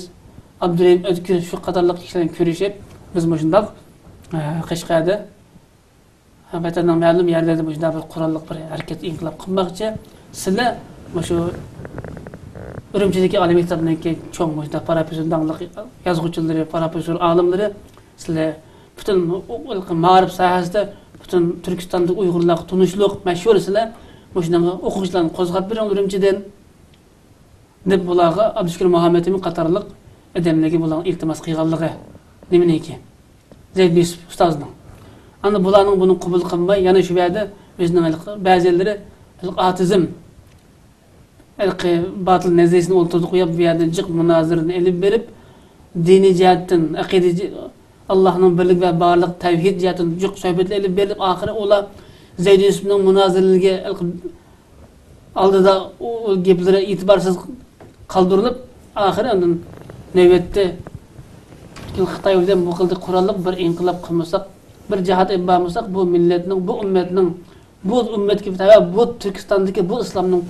ئابدۇرېھىم ئۆتكۈر، شۇ قاتارلىق كىشىلەر بىلەن كۆرۈشۈپ، بىز مۇشۇنداق، ئە، قەشقەردە ۋەتەننىڭ مەلۇم يەرلىرىدە مۇشۇنداق بىر قوراللىق بىر ھەرىكەت، ئىنقىلاب قىلماقچى. سىلەر مۇشۇ ئۈرۈمچىدىكى ئالىي مەكتەپنىڭكى چوڭ مۇشۇنداق پروفېسسور، داڭلىق يازغۇچىلىرى، پروفېسسور، ئالىملىرى، سىلەر پۈتۈن مائارىپ ساھەسىدە پۈتۈن تۈركىستاندىكى ئۇيغۇرلارغا تونۇشلۇق، مەشھۇر سىلەر. مۇشۇنىڭغا ئوقۇغۇچىلارنى قوزغاپ بېرىڭ ئۈرۈمچىدىن. دەپ بۇلارغا ئابدۇشۈكۈر مۇھەممەتئىمىن قاتارلىق ئادەملەرگە بۇلارنىڭ ئىلتىماس قىلغانلىقى نېمىنىڭكى؟ زەيدىن يۈسۈپ ئۇستازنىڭ. ئەمدى بۇلارنىڭ بۇنى قوبۇل قىلماي، يەنە شۇ يەردە ئۆزىنىڭ ھېلىقى بەزىلىرى ھېلىقى ئاتېئىزم، ھېلىقى باتىل نەزەرىيىسىنى ئولتۇرتۇپ قويۇپ، بۇ يەردە جىق مۇنازىرىنى ئېلىپ بېرىپ، دىنىي جەھەتتىن، ئەقىدە جە-، ئاللاھنىڭ بىرلىكى ۋە بارلىق تەۋھىد جەھەتتىن جىق سۆھبەتلەر ئېلىپ بېرىلىپ، ئاخىرى ئۇلار زەيدىن يۈسۈپنىڭ مۇنازىرىلىرىگە ھېلىقى ئالدىدا ئۇ گەپلىرى ئېتىبارسىز قالدۇرۇلۇپ، ئاخىرى ئاندىن نۆۋەتتە پۈتكۈل خىتاي بىلەن بۇ خىلدا قوراللىق بىر ئىنقىلاب قىلمىساق، بىر جىھاد ئېلىپ بارمىساق، بۇ مىللەتنىڭ، بۇ ئۈممەتنىڭ، بۇ ئۈممەتكە تەۋە بۇ تۈركىستاندىكى بۇ ئىسلامنىڭ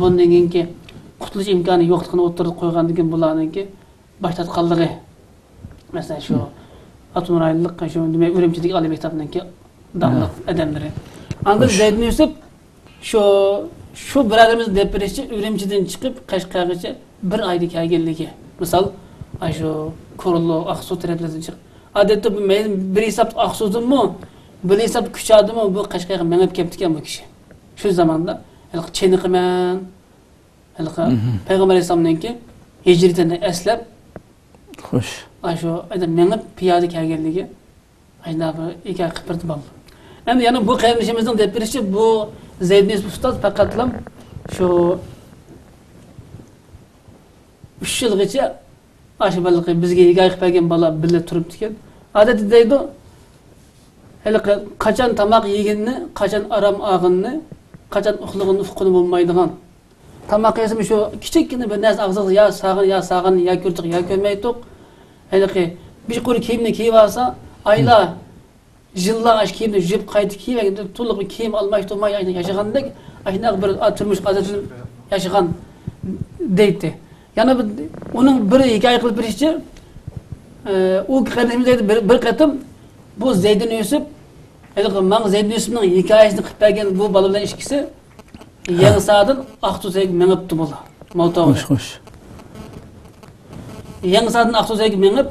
بۇندىن كېيىنكى قۇتۇلۇش ئىمكانى يوقلۇقىنى ئوتتۇرىغا قويغاندىن كېيىن، بۇلارنىڭكى باش تارتقانلىقى. مەسىلەن، شۇ ئاپتونوم رايونلۇق، شۇ نېمە، ئۈرۈمچىدىكى ئالىي مەكتەپنىڭكى داڭلىق ئادەملىرى. ئاندىن زەيدىن يۈسۈپ شۇ، شۇ بۇرادىرىمىز دەپ بېرىشىچە، ئۈرۈمچىدىن چىقىپ قەشقەرگىچە بىر ئايدا كەلگەنلىكى. مىسال، ئاشۇ كورلا، ئاقسۇ تەرەپلەردىن چىقىپ. ئادەتتە بۇ مەيلى بىر ھېسابتا ئاقسۇدىنمۇ، بىر ھېسابتا كۇچادىنمۇ بۇ قەشقەرگە مېڭىپ كەپتىكەن بۇ كىشى. شۇ زاماندا ھېلىقى چېنىقىمەن، ھېلىقى پەيغەمبەر ئەلەيھىسسالامنىڭكى ھىجرىتىنى ئەسلەپ، خوش. ئاشۇ ئادەم مېڭىپ پىيادە كەلگەنلىكى. ئاشۇنداق بىر ھېكايە قىلىپ بەردى بالىلار. ئەمدى يەنە بۇ قېرىندىشىمىزنىڭ دەپ بېرىشىچە، بۇ زەيدىن يۈسۈپ ئۇستاز پەقەتلا شۇ ئۈچ يىلغىچە ئاشۇ بالىلىقى بىزگە ھېكايە قىلىپ بەرگەن بالا بىللە تۇرۇپتىكەن. ئادەتتە دەيدۇ، ھېلىقى قاچان تاماق يېگىنىنى، قاچان ئارام ئالغىنىنى، قاچان ئۇخلىغىنىنى ئۇققىلى بولمايدىغان. تاماق يېسىمۇ شۇ كىچىككىنە بىر نەرسە ئاغزىغا يا ساغان، يا ساغان، يا كۆردۇق، يا كۆرمەيتتۇق. ھېلىقى بىر قۇر كىيىمنى كىيىۋالسا، ئايلار، يىللار ئاشۇ كىيىمنى يۇيۇپ قايتا كىيىۋەرگەندە تولۇق بىر كىيىم ئالماشتۇرماي ياشىغاندەك، ئاشۇنداق بىر تۇرمۇش ئادەتلىنىپ ياشىغان دەيتتى. يەنە بىر، ئۇنىڭ بىر ھېكايە قىلىپ بېرىشىچە، ئە، ئۇ قېرىندىشىمىز دەيدۇ، بىر، بىر قېتىم بۇ زەيدىن يۈسۈپ، ھېلىقى ماڭا زەيدىن يۈسۈپنىڭ ھېكايىسىنى قىلىپ بەرگەن بۇ بالا بىلەن ئىككىسى يېڭىساردىن ئاقسۇ تەرەپكە مېڭىپتۇ بۇلار. موتور. خوش، خوش. يېڭىساردىن ئاقسۇ تەرەپكە مېڭىپ،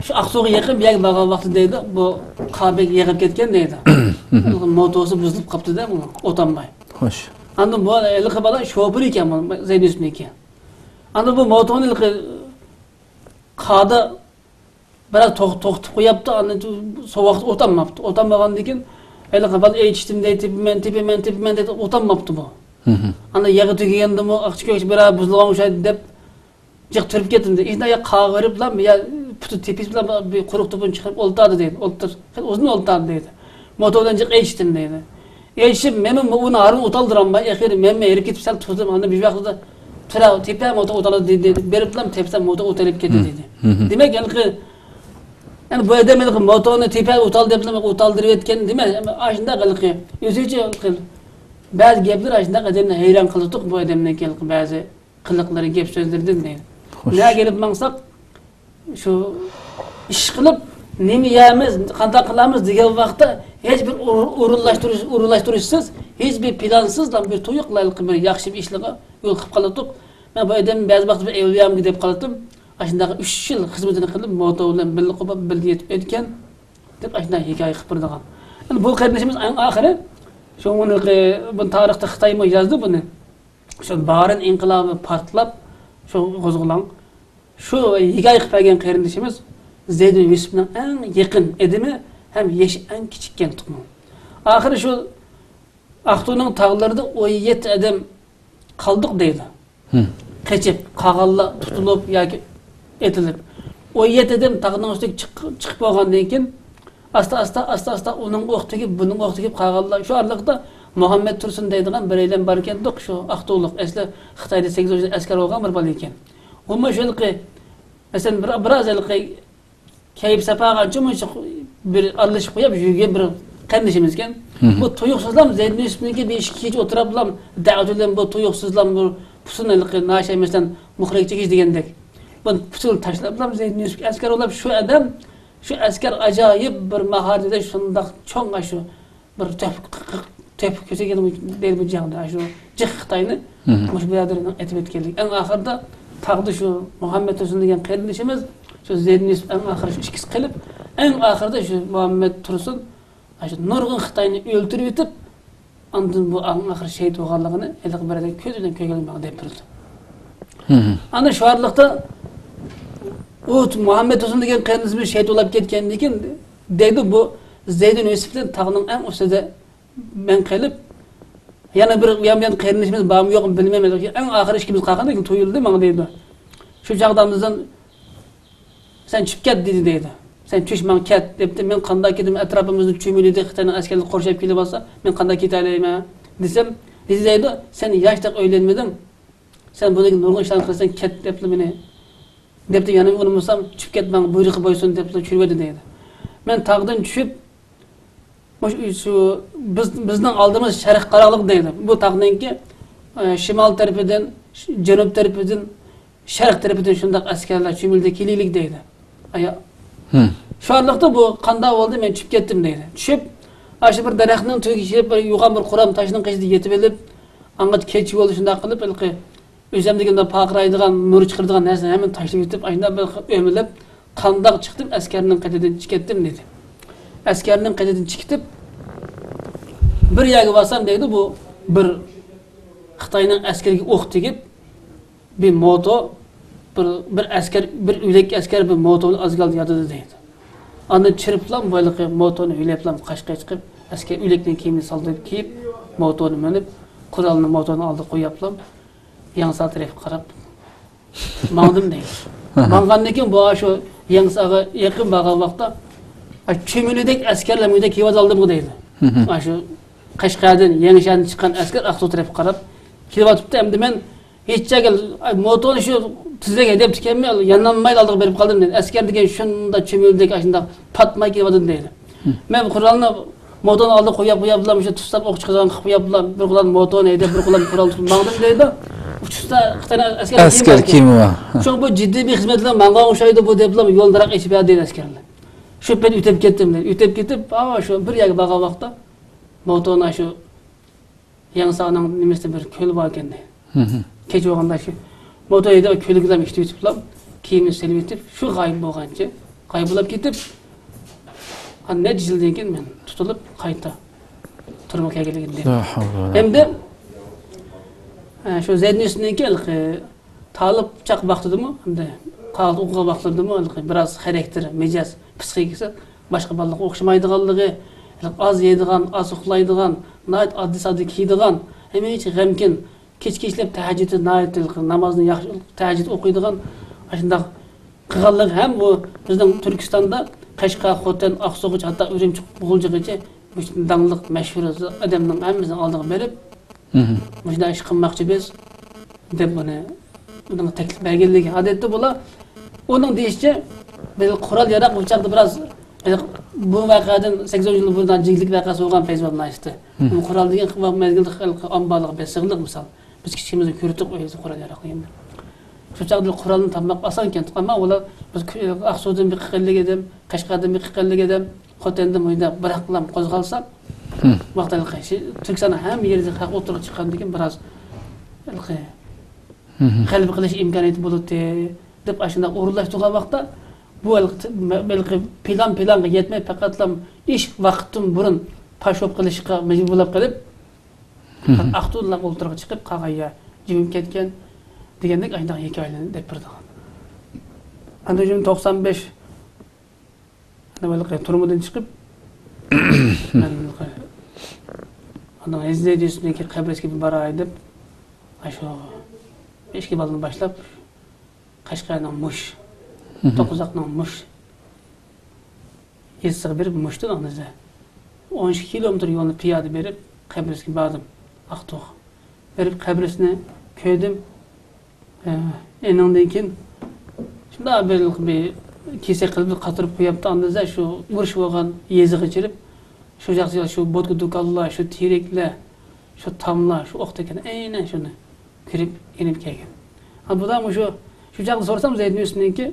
شۇ ئاقسۇغا يېقىن بىر يەرگە بارغان ۋاقتىدا دەيدۇ، بۇ قار بەك يېغىپ كەتكەن دەيدۇ. موتورسى بۇزۇلۇپ قاپتۇ دە، بۇ ئولتۇرالماي. خوش. ئاندىن بۇ ھېلىقى بالا شوپۇر ئىكەن، بۇ زەيدىن يۈسۈپنىڭكى. ئاندىن بۇ موتورنى ھېلىقى قاردا بىراز توخ-، توختىتىپ قويۇپتۇ، ئاندىن سوغۇقتا ئولتۇرالماپتۇ. ئولتۇرالمىغاندىن كېيىن، ھېلىقى بالا ئېيتىشتىم دەيدۇ، تېپىمەن، تېپىمەن، تېپىمەن دەيدۇ، ئولتۇرالماپتۇ بۇ. ئاندىن يېغى تۈگىگەندىمۇ، ئاقچى كۆكچى بىراز بۇزۇلغان ئوخشايدۇ دەپ، جىق تۇرۇپ كەتتىم دەيدۇ. ئىشىنى يا قاغا بېرىپ بىلەن، يا پۇتى تېپىش بىلەن بىر قۇرۇق توپىنى چىقىرىپ ئولتۇردى دەيدۇ. ئولتۇر، خېلى ئۇزۇن ئولتۇردى دەيدۇ. موتور بىلەن جىق ئېيتىشتىم دەيدۇ. ئېيتىشىپ، مەنمۇ ئۇنى ھارۇن ئوتالدۇرالماي، ئېخىرى مەنمۇ ھېرىپ كېتىپ سەل تۇردۇم. ئاندىن بىر ۋاقىتتا تۇرا، تېپە موتور ئوتالدى دېدى. بېرىپلا تېپسەم موتور ئوتىلىپ كەتتى دېدى. دېمەك، ھېلىقى، يەنى بۇ ئادەم ھېلىقى موتورنى تېپە ئوتالدى دەپلا ئوتالدۇرۇۋەتكەن دېمەس. ئەمما ئاشۇنداق ھېلىقى ئۆزىچە ھېلىقى بەزى گەپلەر ئاشۇنداق ئادەمنى ھەيران قىلىدۇق، بۇ ئادەمنىڭكى ھېلىقى بەزى قىلىقلىرى، گەپ سۆزلىرىدىن دەيدۇ. خوش. نەگە ئېلىپ ماڭساق، شۇ ئىش قىلىپ، نېمە يەيمىز، قانداق قىلىمىز دېگەن ۋاقىتتا ھېچ بىر ئور-، ئورۇنلاشتۇرۇش، ئورۇنلاشتۇرۇشسىز، ھېچ بىر پىلانسىزلا بىر تۇيۇقلا بىر ياخشى بىر ئىشلارغا يول قىلىپ قالاتتۇق. مەن بۇ ئادەمنى بەزى ۋاقىتتا بىر ئەۋلىيامغا دەپ قالاتتىم. ئاشۇنداق ئۈچ يىل خىزمىتىنى قىلىپ، موتور بىلەن بىللە قوپۇپ، بىللە يېتىپ ئۆتكەن، دەپ ئاشۇنداق ھېكايە قىلىپ بېرىدىغان. ئەمدى بۇ قېرىندىشىمىز ئەڭ ئاخىرى، شۇ ئۇنىڭكى، بۇنى تارىختا خىتايمۇ يازدى بۇنى. شۇ بارىن ئىنقىلابى پارتلاپ، شۇ قوزغىلاڭ، شۇ ھېكايە قىلىپ بەرگەن قېرىندىشىمىز زەيدۇن يۈسۈپنىڭ ئەڭ يېقىن ئادىمى ھەم يېشى ئەڭ كىچىككەن تۇغما. ئاخىرى شۇ ئاقتۇنىڭ تاغلىرىدا ئون يەتتە ئادەم قالدۇق دەيدۇ. قېچىپ، قالغانلار تۇتۇلۇپ ياكى ئېتىلىپ. ئون يەتتە ئادەم تاغنىڭ ئۈستىگە چىق-، چىقىپ بولغاندىن كېيىن، ئاستا-ئاستا، ئاستا-ئاستا ئۇنىڭ ئوقى تېگىپ، بۇنىڭ ئوقى تېگىپ قالغانلار. شۇ ئارىلىقتا مۇھەممەد تۇرسۇن دەيدىغان بىرەيلەن باركەندۇق، شۇ ئاقتۇلۇق. ئەسلى خىتايدا سەككىز يىل ئەسكەر بولغان بىر بالا ئىكەن. ئۇمۇ شۇ ھېلىقى، مەسىلەن، بىر، بىراز ھېلىقى كەيپ ساپاغا ئانچە-مۇنچە بىر ئارىلىشىپ قويۇپ يۈرگەن بىر قېرىندىشىمىزكەن. بۇ تۇيۇقسىزلا زەيدىن يۈسۈپنىڭكى بىر ئىككى كېچە ئولتۇراپلا دەۋەت بىلەن بۇ تۇيۇقسىزلا بىر پۇسۇن ھېلىقى ناشاي مەسىلەن مۇخرەك چېكىش دېگەندەك. بۇ پۇسۇن تاشلاپلا زەيدىن يۈسۈپكە ئەسكەر بولۇپ شۇ ئادەم شۇ ئەسكەر ئاجايىپ بىر ماھارىتىدە شۇنداق چوڭ ئاشۇ بىر تۆھپە، تۆھپە كۆرسەتكەن دەيدۇ بۇ جەڭدە، شۇ جىق خىتاينى مۇشۇ بۇرادىرىنىڭ ئېتىپ ئۆتكەنلىكى. ئەڭ ئاخىرىدا تاغدا شۇ مۇھەممەد تۇرسۇن دېگەن قېرىندىشىمىز، شۇ زەيدىن يۈسۈپ ئەڭ ئاخىرى شۇ ئىككىسى قېلىپ، ئەڭ ئاخىرىدا شۇ مۇھەممەد تۇرسۇن شۇ نۇرغۇن خىتاينى ئۆلتۈرۈۋېتىپ، ئاندىن بۇ ئەڭ ئاخىرى شېھىت بولغانلىقىنى ھېلىقى بۇرادەر كۆزى بىلەن كۆرگەن ماڭا دەپ بېرىدۇ. ئاندىن شۇ ئارىلىقتا ئۇ مۇھەممەد تۇرسۇن دېگەن قېرىندىشىمىز شېھىت بولۇپ كەتكەندىن كېيىن، دەيدۇ، بۇ زەيدۇن يۈسۈپتىن تاغنىڭ ئەڭ ئۈستىدە مەن قېلىپ، يەنە بىر يان-، يان قېرىندىشىمىز بارمۇ يوقمۇ بىلمەيمەن. ئەڭ ئاخىرى ئىككىمىز قالغاندىن كېيىن تۇيۇلدى ماڭا دەيدۇ. شۇ چاغدا ئاندىن سەن چۈشۈپ كەت دېدى دەيدۇ. سەن چۈش، ماڭا كەت دەپتۇ. مەن قانداق كېتىمەن؟ ئەتراپىمىزدا چۈمۈلىدى، خىتاينىڭ ئەسكەرلىرى قورشاپ كېلىۋالسا، مەن قانداق كېتەلەيمەن دېسەم، دېدى دەيدۇ، سەن ياشتەك ئۆيلەنمىدىڭ، سەن بۇنىڭدىن نۇرغۇن ئىشلارنى قىلىسەن، كەت دەپلا مېنى دەپتۇ، يەنە ئۇنىمىسام چۈشۈپ كەتمەڭ، بۇيرۇققا بويسۇن دەپلا چۈشۈرۈۋەتتى دەيدۇ. مەن تاغدىن چۈشۈپ، مۇشۇ، شۇ، بىز، بىزنىڭ ئالدىمىز شەرق قاراڭلىق دەيدۇ. بۇ تاغنىڭكى، ئە، شىمال تەرىپىدىن، جەنۇب تەرىپىدىن، شەرق تەرىپىدىن شۇنداق ئەسكەرلەر چۈمۈلدەپ كېلىلىك دەيدۇ. ئايا. شۇ ئارىلىقتا بۇ قانداق بولدى، مەن چۈشۈپ كەتتىم دەيدۇ. چۈشۈپ، ئاشۇ بىر دەرەخنىڭ تۈۋىگە چىقىپ، بىر يوغان بىر قورام تاشنىڭ قېشىدا يېتىۋېلىپ، ئاڭغىچە كېچە بولدى، شۇنداق قىلىپ، ھېلىقى ئۆزۈمدىكى مۇنداق پارقىرايدىغان، نۇر چىقىرىدىغان نەرسىنى ھەممىنى تاشلىۋېتىپ، ئاشۇنداق بىر ئۆمىلەپ، قانداق چىقتىم، ئەسكەرنىڭ قېتىدىن چىقىپ كەتتىم دېدى. ئەسكەرنىڭ قېتىدىن چىقىپ، بىر يەرگە بارسام دەيدۇ، بۇ بىر خىتاينىڭ ئەسكىرىگە ئوق تېگىپ، بىر موتو، بىر، بىر ئەسكەر، بىر ئۆلۈك ئەسكەر بىر موتونى ئازگالدا ياتىدۇ دەيدۇ. ئاندىن چىرىپلام، بۇ ھېلىقى موتونى ھۆيلەپلام قاشقا چىقىپ، ئەسكەر ئۆلۈكنىڭ كىيىمىنى سالدۇرۇپ كىيىپ، موتونى مىنىپ، قورالنى موتونىڭ ئالدىغا قويۇپلام، ياڭسا تەرەپكە قاراپ ماڭدىم دەيدۇ. ماڭغاندىن كېيىن بۇ شۇ ياڭساغا يېقىن بارغان ۋاقىتتا، ئا، چۈمۈلىدەك ئەسكەرلەر مۇنداق كېلىۋاتالدىمغۇ دەيدۇ. ئاشۇ قەشقەردىن، يېڭىشەردىن چىققان ئەسكەر ئاقسۇ تەرەپكە قاراپ كېلىۋاتىپتۇ. ئەمدى مەن ھېچ جايغا، ئاي، موتونى شۇ تىزەك ھەيدەپتىكەنمەن، يانالماي ئالدىغا بېرىپ قالدىم دەيدۇ. ئەسكەر دېگەن شۇنداق چۈمۈلىدەك ئاشۇنداق پاتماي كېلىۋاتىدۇ دەيدۇ. مەن قورالنى موتونىڭ ئالدىغا قويۇپ، قويۇپلا، مۇشۇ تۇتسام ئوق چىقىدىغان قىلىپ قويۇپلا، بىر قولۇم موتونى ھەيدەپ، بىر قولۇم قورال تۇتۇپ ماڭدىم دەيدۇ. ئۇچۇشتا خىتاي ئەسكەر ئەسكەر كىيىمى بار. شۇڭا بۇ جىددىي بىر خىزمەتلەر ماڭغان ئوخشايدۇ بۇ دەپلا يولنى راق ئېچىپ بەردى ئەسكەرلەر. شۇ پەيت ئۆتۈپ كەتتىم دەيدۇ. ئۆتۈپ كېتىپ، ئاۋۇ شۇ بىر يەرگە بارغان ۋاقىتتا موتونى شۇ ياڭسانىڭ نېمىسىدە بىر كۆل بار ئىكەن دەيدۇ. كەچ بولغاندا شۇ موتور ھەيدەپ كۆلگىلا ئىشتە ئۆتۈپلا كىيىمنى سېلىۋېتىپ، شۇ غايىب بولغانچە، غايىب بولۇپ كېتىپ، ئاندىن نەچچە يىلدىن كېيىن مەن تۇتۇلۇپ قايتا تۈرمىگە كەلگىلىكىم دەيدۇ. لا ھەۋلە ۋە لا ئەمدى، ئە، شۇ زەيدىن يۈسۈپنىڭكى ھېلىقى تالىپ چاغ ۋاقتىدىمۇ، ئەمدى قاغىلىق ئوقۇغان ۋاقىتلىرىدىمۇ ھېلىقى بىراز خاراكتېر، مىجەز، پسىخىكىسى باشقا بالىلارغا ئوخشىمايدىغانلىقى، ھېلىقى ئاز يەيدىغان، ئاز ئۇخلايدىغان، ناھايىتى ئاددىي-ساددا كىيىدىغان، ھەمىشە غەمكىن، كېچە-كېچىلەپ تەھەججۇدى ناھايىتى نامازنى ياخشى، تەھەججۇد ئوقۇيدىغان، ئاشۇنداق قىلغانلىقى ھەم ئۇ بىزنىڭ تۈركىستاندا قەشقەر، خوتەن، ئاقسۇغىچە، ھەتتا ئۈرۈمچى، غۇلجىغىچە مۇشۇ داڭلىق، مەشھۇر ئادەمنىڭ ھەممىسىنىڭ ئالدىغا بېرىپ، مۇشۇنداق ئىش قىلماقچى بىز، دەپ ئۇنى، ئۇنىڭغا تەكلىپ بەرگەنلىكى. ئادەتتە بۇلار، ئۇنىڭ دېيىشىچە، بىز قورال ياراق بۇ چاغدا بىراز، بۇ ۋەقەدىن سەككىز ئون يىل بۇرۇن جىگلىك ۋەقەسى بولغان پەيزى بابا ناھىيىسىدە. بۇ قورال دېگەن ۋاق مەزگىلدە خەلق ئامبارلىققا بېسىقلىق مىسال. بىز كىچىكىمىزدە كۆردۇق ئۆيدە قورال ياراقنى ئەمدى. شۇ چاغدا قورالنى تاپماق ئاسان ئىكەن. ئەمما ئۇلار بىز ئاقسۇدىن بېقىقەنلىك ئادەم، قەشقەردىن بېقىقەنلىك ئادەم، خوتەندىن مۇنداق بىراقلام قوزغالسا، ۋاقتىدا قايسى تۈركىستاننىڭ ھەممە يېرىدە خەق ئوتتۇرىغا چىققاندىن كېيىن بىراز ھېلىقى غەلىبە قىلىش ئىمكانىيىتى بولاتتى، دەپ ئاشۇنداق ئورۇنلاشتۇرغان ۋاقىتتا، بۇ ھېلىقى، ھېلىقى پىلان پىلانغا يەتمەي، پەقەتلا ئىش ۋاقىتتىن بۇرۇن پاش بولۇپ قېلىشقا مەجبۇر بولۇپ قېلىپ، ئاقتۇنلا ئولتۇرغا چىقىپ قالغان يا جىمىپ كەتكەن دېگەندەك ئاشۇنداق ھېكايىلەرنى دەپ بېرىدۇ. ئاندىن كېيىن توقسان بەش، ئاندىن تۈرمىدىن چىقىپ، مەن ئاندىن ھېززە دېيىسىدىكى قەبرىسىگە باراي دەپ، ئاشۇ ئىككى بالىنى باشلاپ، قەشقەرنىڭ مۇش، توققۇزاقنىڭ مۇش يېزىسىغا بېرىپ، مۇشتىن ئاندىزا ئون ئىككى كىلومېتىر يولنى پىيادە بېرىپ، قەبرىسىگە باردىم. ئاقتۇغ بېرىپ، قەبرىسىنى كۆردۈم. ئە، ئېنىڭدىن كېيىن، شۇنداق بىر، بىر كېسەك قىلىپ قاتۇرۇپ قويۇپتۇ. ئاندىزا شۇ ئۇرۇش بولغان يېزىغا چىرىپ، شۇ جاقتا شۇ بوتكا دۇكانلار، شۇ تېرەكلەر، شۇ تاملار، شۇ ئوق تەگكەن، ئەينەن شۇنى كۆرۈپ، ئېنىپ كەلگەن. ھا، بۇلار مۇشۇ، شۇ چاغدا سورىسام، زەيدىن يۈسۈپنىڭكى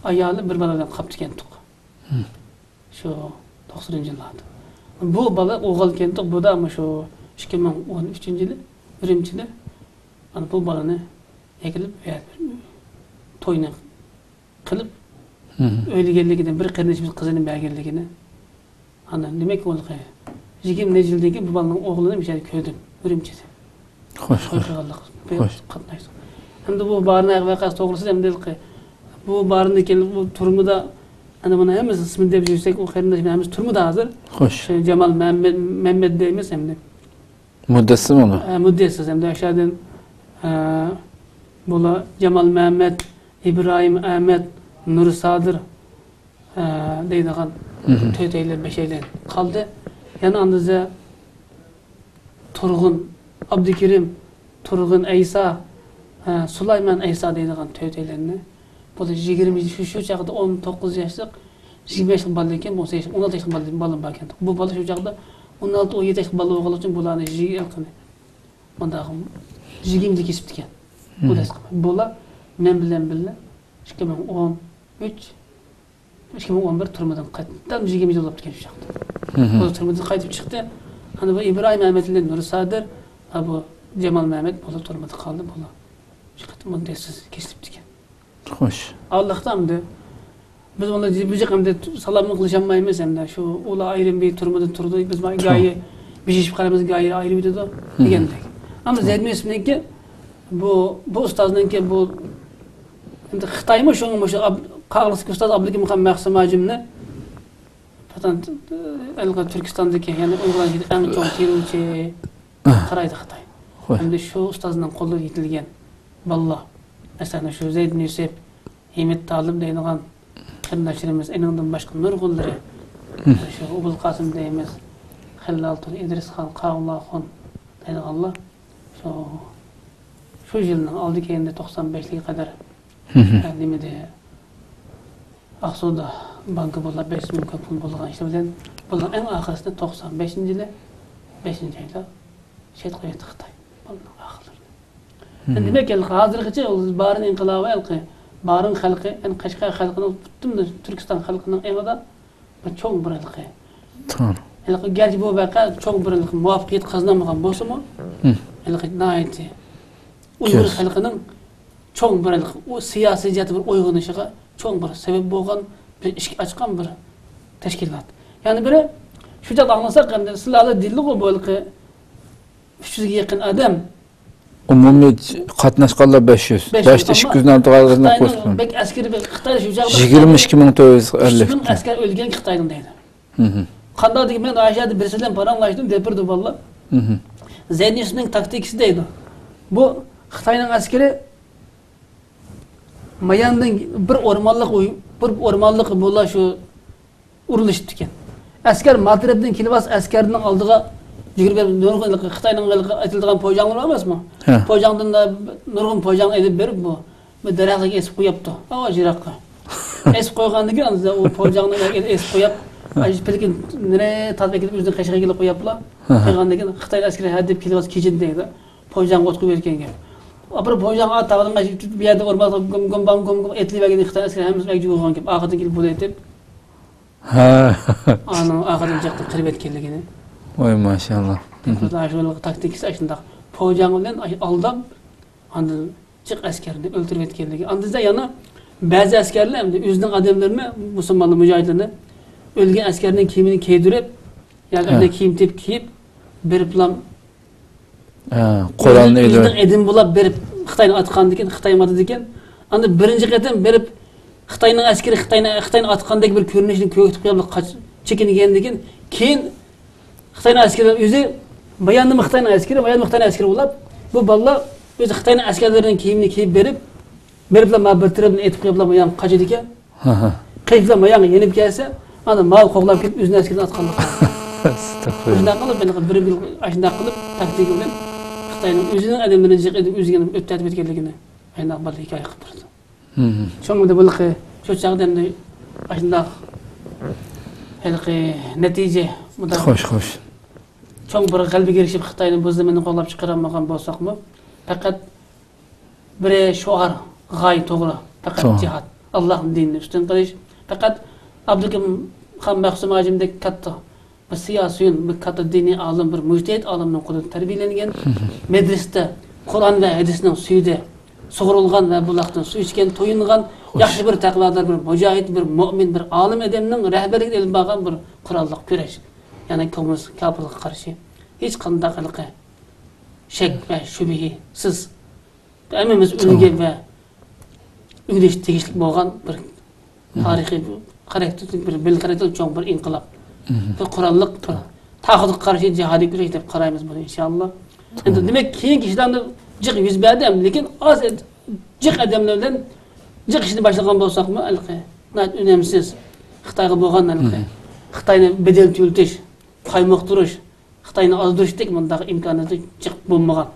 ئايالى بىر بالا بىلەن قاپتىكەنتۇق. شۇ توقسىنىنچى يىللاردا. بۇ بالا ئوغۇلكەنتۇق، بۇ دا مۇشۇ ئىككى مىڭ ئون ئۈچىنچى يىلى ئۈرۈمچىدە، مانا بۇ بالىنى ئەكېلىپ، توينى قىلىپ، ئۆيلىگەنلىكىنى، بىر قېرىندىشىمىز قىزىنى بەرگەنلىكىنى، ئاندىن دېمەك، ئۇ يىگىرمە نەچچە يىلدىن كېيىن بۇ بالىنىڭ ئوغلىنى مۇشۇ يەردە كۆردۈم، ئۈرۈمچىدە. خوش، توي خوش. قىلغانلىق، خوش. قاتناشتۇق. ئەمدى بۇ بارىن ۋەقەسى توغرىسىدا ئەمدى بۇ بارىندىن كېيىن بۇ تۈرمىدە، ئەنە بۇنى ھەممىسى ئىسمىنى دەپ يۈرسەك، ئۇ قېرىنداشلار ھەممىسى تۈرمىدە ھازىر. خوش. شۇ جامال مەمەت، مەمەت دەيمىز ئەمدى. مۇددەسسىرمۇ؟ ئە، مۇددەسسىر ئەمدى ئاشۇ يەردىن، ئە، بۇلار جامال مەمەت، ئىبراھىم ئەمەت، نۇر سادىر، ئە، دەيدىغان تۆتەيلەن، بەشەيلەن قالدى. يەنە ئاندىزا تۇرغۇن ئابدۇكېرىم، تۇرغۇن ئەيسا، ھە، سۇلايمان ئەيسا دەيدىغان تۆتەيلەننى. بۇلار يىگىرمە يىل، شۇ، شۇ چاغدا ئون توققۇز ياشلىق، يىگىرمە ياشلىق بالا ئىكەن، بولسا ياش، ئون ئالتە ياشلىق بالا، بالام بار ئىكەن. بۇ بالا شۇ چاغدا ئون ئالتە، ئون يەتتە ياشلىق بالا بولغانلىقى ئۈچۈن بۇلارنى يىگىرمە، مۇنداق يىگىرمىدە كېسىپتىكەن. بۇ دەس قىلماي. بۇلار مەن بىلەن بىللە ئىككى مىڭ ئون ئۈچ، ئىككى مىڭ ئون بىر تۈرمىدىن قايتتى. دەل يىگىرمە يىل بولۇپتىكەن شۇ چاغدا. بۇ تۈرمىدىن قايتىپ چىقتى. ئەنە بۇ ئىبراھىم ئەمەتلى، نۇرسادىر، ھە، بۇ جامال مەمەت، بۇلار تۈرمىدە قالدى، بۇلار. شۇ قېتىم بۇنداق سىز كېسىلىپتىكەن. خوش. ئاللاھتا ئەمدى. بىز ئۇنى بىر جىق ئەمدى سالاممۇ قىلىشالمايمىز ئەمدى. شۇ ئۇلار ئايرىم بىر تۈرمىدە تۇرىدۇ. بىز ما-، گاھى بىژىشىپ قارايمىز، گاھى ئايرىۋېتىدۇ دېگەندەك. ئەمما زەيدىن يۈسۈپنىڭكى بۇ، بۇ ئۇستازنىڭكى بۇ ئەمدى خىتايمۇ شۇڭا مۇشۇ ئاب-، قاغىلىسكى ئۇستاز ئابدۇكېرىم خان مەخسۇم ھاجىمنى پاتان، ھېلىقى تۈركىستاندىكى، يەنى ئۇيغۇرلار ئىچىدە ئەڭ چوڭ تېررورچى قارايدۇ خىتاي. خوش. ئەمدى شۇ ئۇستازنىڭ قولىدا يېتىلگەن بالىلار، مەسىلەن، شۇ زەيدىن يۈسۈپ، ھىمىت تالىپ دەيدىغان قېرىنداشلىرىمىز، ئېنىڭدىن باشقا نۇرغۇنلىرى، شۇ ئوبۇلقاسىم دەيمىز، خەللال تۇر، ئىدرىسخان، قاغىلى ئاخۇن دەيدىغانلار شۇ، شۇ يىلنىڭ ئالدى كەينىدە توقسان بەشلىككە قەدەر، ئە، نېمىدە، ئاقسۇدا بانكا بولاپ بەش يۈز مىڭ كوي پۇل بولغان ئىشلار بىلەن، بۇلار ئەڭ ئاخىرسىدا توقسان بەشىنچى يىلى، بەشىنچى ئايدا شېھىت قىلىۋەتتى خىتاي. بۇلارنىڭ ئاخىرلىرى. دېمەك، ھېلىقى ھازىرغىچە بارىن ئىنقىلابى، ھېلىقى بارىن خەلقى، يەنى قەشقەر خەلقىنىڭ، پۈتۈن تۈركىستان خەلقىنىڭ ئېڭىدا بىر چوڭ بىر ھېلىقى. ھېلىقى گەرچە بۇ ۋەقە چوڭ بىر ھېلىقى مۇۋەپپەقىيەت قازىنالمىغان بولسىمۇ، ھېلىقى ناھايىتى ئۇيغۇر خەلقىنىڭ چوڭ بىر ھېلىقى ئۇ سىياسىي جەھەتتە بىر ئويغىنىشىغا چوڭ بىر سەۋەب بولغان، بىر ئىشىك ئاچقان بىر تەشكىلات. يەنە بىرى، شۇ چاغدا ئاڭلىساق، ئەمدى سىلەردە دېدىغۇ بۇ ھېلىقى ئۈچ يۈزگە يېقىن ئادەم. ئومۇمىي قاتناشقانلار بەش يۈز. بەش يۈز، باشتا ئىككى يۈزنى ئالدىغانلىقىنى قوشۇپ. بەك ئەسكىرى، خىتاي شۇ چاغدا يىگىرمە ئىككى مىڭ تۆت يۈز ئەللىك. ئۈچ مىڭ ئەسكەر ئۆلگەن خىتاينىڭ دەيدۇ. قانداق دېگەن، مەن ئاشۇ يەردە بىرسى بىلەن پاراڭلاشتىم، دەپ بېرىدۇ بالىلار. زەيدىن يۈسۈپنىڭ تاكتىكىسى دەيدۇ. بۇ خىتاينىڭ ئەسكىرى ماياندىن بىر ئورمانلىق ئۆي، بىر ئورمانلىق بۇلار شۇ ئورۇنلىشىپتىكەن. ئەسكەر ماترېبتىن كېلىۋالسا، ئەسكەرنىڭ ئالدىغا يۈگۈرۈپ بېرىپ، نۇرغۇن خىتاينىڭ ئېتىلىدىغان پوجاڭلىرى بار ئەمەسمۇ؟ پوجاڭدىن نۇرغۇن پوجاڭ ئېلىپ بېرىپ، بۇ بىر دەرەخلەرگە ئېسىپ قويۇپتۇ. ئاۋۇ يىراققا. ئېسىپ قويغاندىن كېيىن، ئاندىن ئۇ پوجاڭنى ئېسىپ قويۇپ، ئاشۇ پىلىكىنى نېرى تارتىپ ئەكېلىپ، ئۆزىنىڭ قېشىغا كېلىپ قويۇپلا. قويغاندىن كېيىن خىتاي ئەسكىرى ھە دەپ كېلىۋالسا، كېچىدە دەيدۇ. پوجاڭغا ئوت قويۇپ يەتكەن گەپ. ئاپىرىپ پوجاڭغا تاغدىن ئاشۇ بۇ يەردە ئورمانلىق گۇم، گۇم، بام، گۇم، گۇم ئېتىلىۋەرگەن خىتاي ئەسكىرى ھەممىسى ئەگىچە بولغان گەپ. ئارقىدىن كېلىپ بۇنى ئېتىپ، ھە. ئانىڭ ئارقىدىن جىقتىن قىرىپ يەتكەنلىكىنى. ۋاي ماشائاللا. شۇنىڭ تاكتىكىسى ئاشۇنداق. پوجاڭ بىلەن ئالداپ، ئاندىن جىق ئەسكەرنى ئۆلتۈرۈپ يەتكەنلىكى. ئاندىن يەنە بەزى ئەسكەرلەر ئەمدى ئۆزىنىڭ ئادەملىرىنى، مۇسۇلمانلار، مۇجاھىدلىرىنى ئۆلگەن ئەسكەرنىڭ كىيىمىنى كىيدۈرۈپ، ياكى ئەنە كىيىم تېپىپ كىيىپ، بېرىپلا قورالنى ئۆزىنىڭ ئېلىپ ئۆزىنىڭ ئادىمى بولاپ بېرىپ خىتاينى ئاتقاندىكىن، خىتاي ئاتىدىكەن. ئاندىن بىرىنچى قېتىم بېرىپ خىتاينىڭ ئەسكىرى خىتاينى، خىتاينى ئاتقاندەك بىر كۆرۈنۈشنى كۆرسىتىپ قويۇپ قاچ-، چېكىنگەندىكىن، كېيىن خىتاينىڭ ئەسكىرى ئۆزى باياندىمۇ خىتاينىڭ ئەسكىرى، باياندىمۇ خىتاينىڭ ئەسكىرى بولاپ، بۇ بالىلار ئۆزى خىتاينىڭ ئەسكەرلىرىنىڭ كىيىمىنى كىيىپ بېرىپ، بېرىپلا ما بىر تەرەپتىن ئېتىپ قويۇپلا ما يان قاچىدىكەن. قېچىپلا ما يانغا يېنىپ كەلسە، ئانا ماۋۇ قوغلاپ كېلىپ ئۆزىنىڭ ئەسكىرىنى ئاتقانلىقى. ئەستەغپىرۇللا. شۇنداق قىلىپ، ھېلىقى بىر يىل ئاشۇنداق قىلىپ، تاكتىكا بىلەن خىتاينىڭ ئۆزىنىڭ ئادەملىرىنى جىق ئېتىپ ئۆزىگە ئۆتۈپ تارتىپ كەتكەنلىكىنى ئاشۇنداق بالىلار ھېكايە قىلىپ بېرىدۇ. شۇڭا بۇ ھېلىقى شۇ چاغدا ئەمدى ئاشۇنداق ھېلىقى نەتىجە، مۇنداق خوش، خوش. چوڭ بىر غەلىبىگە ئېرىشىپ، خىتاينى بۇ زېمىننى قوغلاپ چىقىرالمىغان بولساقمۇ، پەقەت بىرى شوئار، غايە توغرا، پەقەت توغرا. جىھاد، ئاللاھنىڭ دىنىنى ئۈستۈن قىلىش. پەقەت ئابدۇكېرىم خان مەخسۇم ھاجىمدەك كاتتا بىر سىياسىيون، بىر كاتتا دىنىي ئالىم، بىر مۇجتەھىد ئالىمنىڭ قولىدا تەربىيەلەنگەن، مەدرىسىدە قۇرئان ۋە ھەدىسنىڭ سۈيىدە سۇغۇرۇلغان ۋە بۇلاقتىن سۇ ئىچكەن، تويۇنغان، خوش. ياخشى بىر تەقۋادار، بىر مۇجاھىد، بىر مۆمىن، بىر ئالىم ئادەمنىڭ رەھبەرلىكىدە ئېلىپ بارغان بىر قوراللىق كۈرەش. يەنى كوممۇنىست كاپىرلىققا قارشى ھېچقانداق ھېلىقى شەك ۋە شۈبھىسىز ھەممىمىز ئۈلگە ۋە ئۆگىنىشكە تېگىشلىك بولغان بىر تارىخىي خاراكتېرلىك بىر مىللىي خاراكتېرلىك چوڭ بىر ئىنقىلاب. بىر قوراللىق بىر تاغۇتقا قارشى جىھادىي كۈرەش دەپ قارايمىز بۇنى ئىنشائاللا. ئەمدى دېمەك، كېيىنكى ئىشلاردا جىق يۈز بەردى، لېكىن ئاز جىق ئادەملەر بىلەن جىق ئىشنى باشلىغان بولساقمۇ، ھېلىقى ناھايىتى ئۈنۈمسىز خىتايغا بولغان ھېلىقى خىتاينى بەدەل تۆلىتىش، قايمۇقتۇرۇش، خىتاينى ئازدۇرۇشتەك مۇنداق ئىمكانىيەت جىق بولمىغان.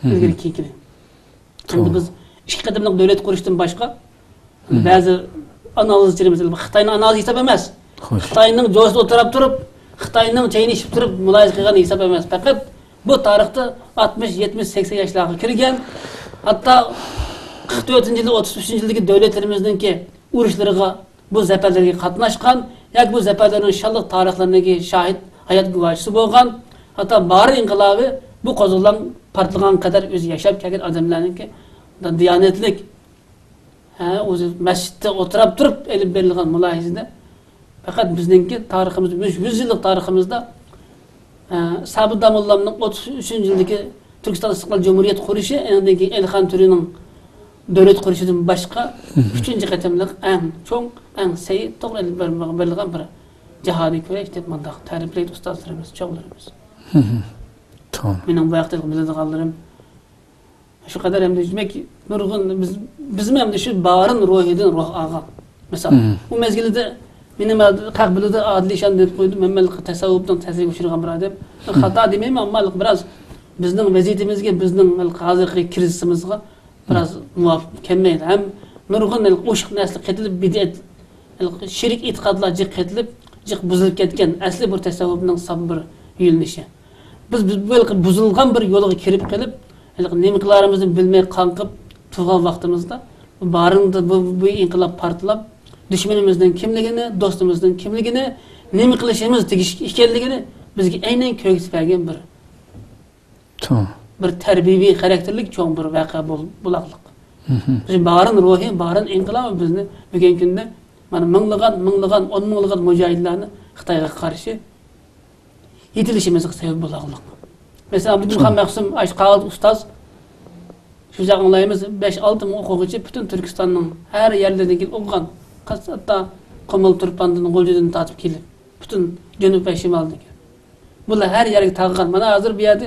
ئىلگىرى كېيىنكىدىن. ئەمدى بىز ئىككى قېتىملىق دۆلەت قۇرۇشتىن باشقا، بەزى ئانالىزچىلىرىمىز خىتاينىڭ ئانالىزى ھېساب ئەمەس. خىتاينىڭ جوزىدا ئولتۇراپ تۇرۇپ، خىتاينىڭ چەينى ئىچىپ تۇرۇپ مۇلاھىزە قىلغان ھېساب ئەمەس. پەقەت بۇ تارىختا ئاتمىش، يەتمىش، سەكسەن ياشلارغا كىرگەن، ھەتتا قىرىق تۆتىنچى يىلى، ئوتتۇز ئۈچىنچى يىلدىكى دۆلەتلىرىمىزنىڭكى ئۇرۇشلىرىغا، بۇ زەپەرلەرگە قاتناشقان ياكى بۇ زەپەرلەرنىڭ شانلىق تارىخلىرىنىڭكى شاھىت، ھايات گۇۋاھچىسى بولغان، ھەتتا بارىن ئىنقىلابى بۇ قوزغىلاڭ پارتلىغان قەدەر ئۆزى ياشاپ كەلگەن ئادەملەرنىڭكى دىيانەتلىك، ھە، ئۆزى مەسچىتتە ئولتۇراپ تۇرۇپ ئېلىپ بېرىلغان مۇلاھىزىدە پەقەت بىزنىڭكى تارىخىمىزدا، مۇشۇ يۈز يىللىق تارىخىمىزدا، ئە، سابىت داموللامنىڭ ئوتتۇز ئۈچىنچى يىلدىكى تۈركىستان ئىستىقلال جۇمھۇرىيەت قۇرۇشى، ئاندىن كېيىن ئەلىخان تۈرىنىڭ دۆلەت قۇرۇشىدىن باشقا ئۈچىنچى قېتىملىق ئەڭ چوڭ، ئەڭ سەي، توغرا ئېلىپ بېرىلگەن بىر جاھادىي كۈرەش دەپ مۇنداق تەرىپلەيدۇ ئۇستازلىرىمىز، چوڭلىرىمىز. توغرا. مېنىڭ بۇ ھەقتە بىلىدىغانلىرىم شۇ قەدەر ئەمدى دېمەك نۇرغۇن بىز، بىزمۇ ئەمدى شۇ بارىن روھىدىن روھ ئالغان. مىسال، ئۇ مەزگىلدە مېنى قەھۋىلىدە ئادىل ئىشان دەپ قويدۇم. مەن، مەن تەسەۋۋۇپنىڭ تەسىرىگە ئۇچرىغان بىر ئادەم. خاتا دېمەيمەن، ئەمما بىراز بىزنىڭ ۋەزىيىتىمىزگە، بىزنىڭ ھازىرقى كىرىزىسىمىزغا بىراز مۇۋاپىق كەلمەيدۇ. ھەم نۇرغۇن ئوشۇق نەرسىلەر قېتىلىپ، بىدئەت، شېرىك ئېتىقادلار جىق قېتىلىپ، جىق بۇزۇلۇپ كەتكەن ئەسلى بىر تەسەۋۋۇپنىڭ ساپ بىر يۆنىلىشى. بىز، بىز بۇ ھېلىقى بۇزۇلغان بىر يولغا كىرىپ قېلىپ، ھېلىقى نېمە قىلارىمىزنى بىلمەي قاڭقىپ تۇرغان ۋاقتىمىزدا، بارىندا بۇ، بۇ ئىنقىلاب پارتلاپ، دۈشمىنىمىزنىڭ كىملىكىنى، دوستىمىزنىڭ كىملىكىنى، نېمە قىلىشىمىز تېگىشلىك ئىكەنلىكىنى بىزگە ئەينەن كۆرسىتىپ بەرگەن بىر، بىر تەربىيەۋى خاراكتېرلىك چوڭ بىر ۋەقە بول-، بولاقلىق. شۇ بارىن روھى، بارىن ئىنقىلابى بىزنى بۈگۈنكى كۈندە مانا مىڭلىغان، مىڭلىغان، ئون مىڭلىغان مۇجاھىدلارنى خىتايغا قارشى يېتىلىشىمىزغا سەۋەب بولغانلىق. مەسىلەن، ئابدۇكىم خان مەخسۇم، ئاش قاغىل ئۇستاز، شۇ چاغ ئاڭلايمىز، بەش ئالتە مىڭ ئوقۇغۇچى پۈتۈن تۈركىستاننىڭ ھەر يەرلىرىدىن كېلىپ ئوقۇغان. ھەتتا قۇمۇل، تۇرپاندىن، غۇلجىدىن تارتىپ كېلىپ، پۈتۈن جەنۇب ۋە شىمالدىن كېلىپ. بۇلار ھەر يەرگە تارقىغان. مانا ھازىر بۇ يەردە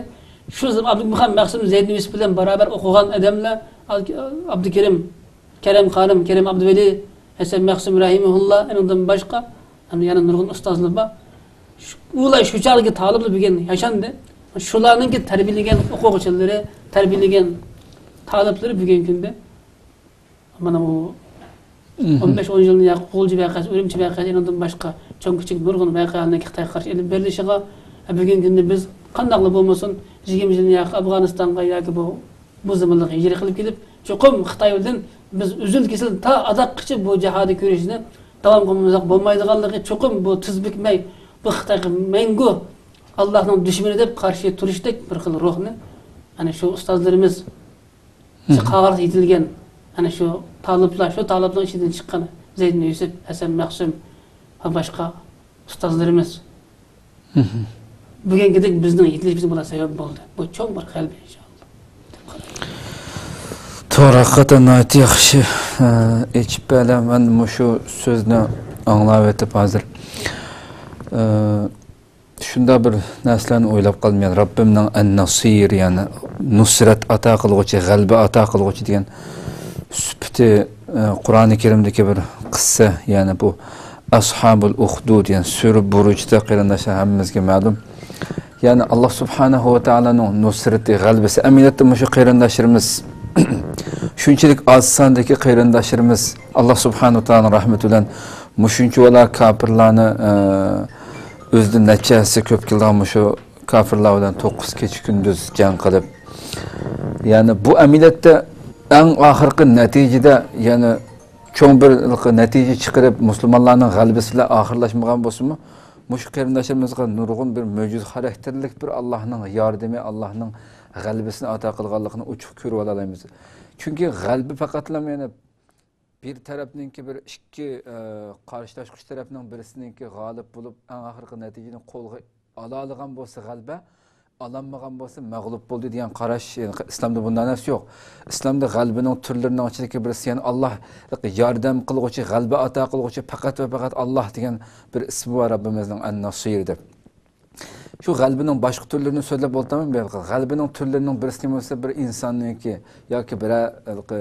شۇ ئابدۇكىم خان مەخسۇم، زەيدىن يۈسۈپ بىلەن بارابەر ئوقۇغان ئادەملەر، ئابدۇكېرىم، كەرەم خانىم، كەرەم ئابدۇۋەلى، ھەسەن مەخسۇم رەھىمەھۇللا، ئۇنىڭدىن باشقا، ئەمدى يەنە نۇرغۇن ئۇستازلار بار. شۇ، ئۇلار شۇ چاغدىكى تالىپلار بۈگۈن ياشاندى. شۇلارنىڭكى تەربىيەلىگەن ئوقۇغۇچىلىرى، تەربىيەلىگەن تالىپلىرى بۈگۈنكى كۈندە مانا بۇ ئون بەش، ئون يىلدىن ياقى غۇلجا ۋەقەسى، ئۈرۈمچى ۋەقەسى، ئۇنىڭدىن باشقا چوڭ كىچىك نۇرغۇن ۋەقەلەرنىڭ خىتايغا قارشى ئېلىپ بېرىلىشىغا، بۈگۈنكى كۈندە بىز قانداقلا بولمىسۇن، يىگىرمە يىلدىن ياقى ئافغانىستانغا ياكى بۇ بۇ زېمىنلىققا ھىجرەت قىلىپ كېلىپ، چوقۇم خىتاي بىلەن بىز ئۈزۈل-كېسىل تا ئازاققىچە بۇ جىھادىي كۈرەشنى داۋام قىلمىساق بولمايدىغانلىقى، چوقۇم بۇ تىز بۈكمەي، بۇ خىتايغا مەڭگۈ ئاللاھنىڭ دۈشمىنى دەپ قارشى تۇرۇشتەك بىر خىل روھنى، ئەنە شۇ ئۇستازلىرىمىز، شۇ قاغىلىق يېتىلگەن، ئەنە شۇ تالىپلار، شۇ تالىپنىڭ ئىچىدىن چىققان زەيدىن يۈسۈپ، ھەسەن مەخسۇم ۋە باشقا ئۇستازلىرىمىز بۈگۈنكىدەك بىزنىڭ يېتىلىشىمىزگە بۇلار سەۋەب بولدى. بۇ چوڭ بىر غەلىبە، ئىنشائاللا. توغرا، ھەقىقەتەن ناھايىتى ياخشى، ئە، ئېچىپ بەردى. مەن مۇشۇ سۆزنى ئاڭلاۋېتىپ ھازىر، ئە، شۇنداق بىر نەرسىلەرنى ئويلاپ قالدىم. يەنى رەببىمنىڭ ئەن-نەسىر، يەنى نۇسرەت ئاتا قىلغۇچى، غەلىبە ئاتا قىلغۇچى دېگەن سۈپىتى، ئە، قۇرئانى كەرىمدىكى بىر قىسسە، يەنى بۇ ئەسھابۇل ئۇخدۇد، يەنى سۈرە بۇرۇجدا، قېرىنداشلار، ھەممىمىزگە مەلۇم. يەنى ئاللا سۇبھانەھۇ ۋە تائالانىڭ نۇسرىتى، غەلىبىسى. ئەمەلىيەتتە مۇشۇ قېرىنداشلىرىمىز شۇنچىلىك ئاز ساندىكى قېرىنداشلىرىمىز ئاللا سۇبھانەھۇ ۋە تائالانىڭ رەھمىتى بىلەن مۇشۇنچىۋالا كاپىرلارنى، ئە، ئۆزىدىن نەچچە ھەسسە كۆپ كېلىدىغان مۇشۇ كاپىرلار بىلەن توققۇز كېچە كۈندۈز جەڭ قىلىپ، يەنى بۇ ئەمەلىيەتتە ئەڭ ئاخىرقى نەتىجىدە، يەنى چوڭ بىر نەتىجە چىقىرىپ، مۇسۇلمانلارنىڭ غەلىبىسى بىلەن ئاخىرلاشمىغان بولسىمۇ، مۇشۇ قېرىنداشلىرىمىزغا نۇرغۇن بىر مۆجىزە خاراكتېرلىك بىر ئاللاھنىڭ ياردىمى، ئاللاھنىڭ غەلىبىسىنى ئاتا قىلغانلىقىنى ئوچۇق كۆرۈۋالالايمىز. چۈنكى غەلىبە پەقەتلا، يەنى بىر تەرەپنىڭكى بىر ئىككى، ئە، قارشىلاشقۇچى تەرەپنىڭ بىرسىنىڭكى غالىب بولۇپ، ئەڭ ئاخىرقى نەتىجىنى قولغا ئالالىغان بولسا غەلىبە، ئالالمىغان بولسا مەغلۇپ بولدى دېگەن قاراش، يەنى ئىسلامدا بۇنداق نەرسە يوق. ئىسلامدا غەلىبىنىڭ تۈرلىرىنىڭ ئىچىدىكى بىرسى، يەنى ئاللا ياردەم قىلغۇچى، غەلىبە ئاتا قىلغۇچى پەقەت ۋە پەقەت ئاللا دېگەن بىر ئىسمى بار رەببىمىزنىڭ، ئەن-نەسىر دەپ. شۇ غەلىبىنىڭ باشقا تۈرلىرىنى سۆزلەپ ئولتۇرمايمەن بۇ يەردە. غەلىبىنىڭ تۈرلىرىنىڭ بىرسى نېمە بولسا، بىر ئىنساننىڭكى ياكى بىرەر ھېلىقى،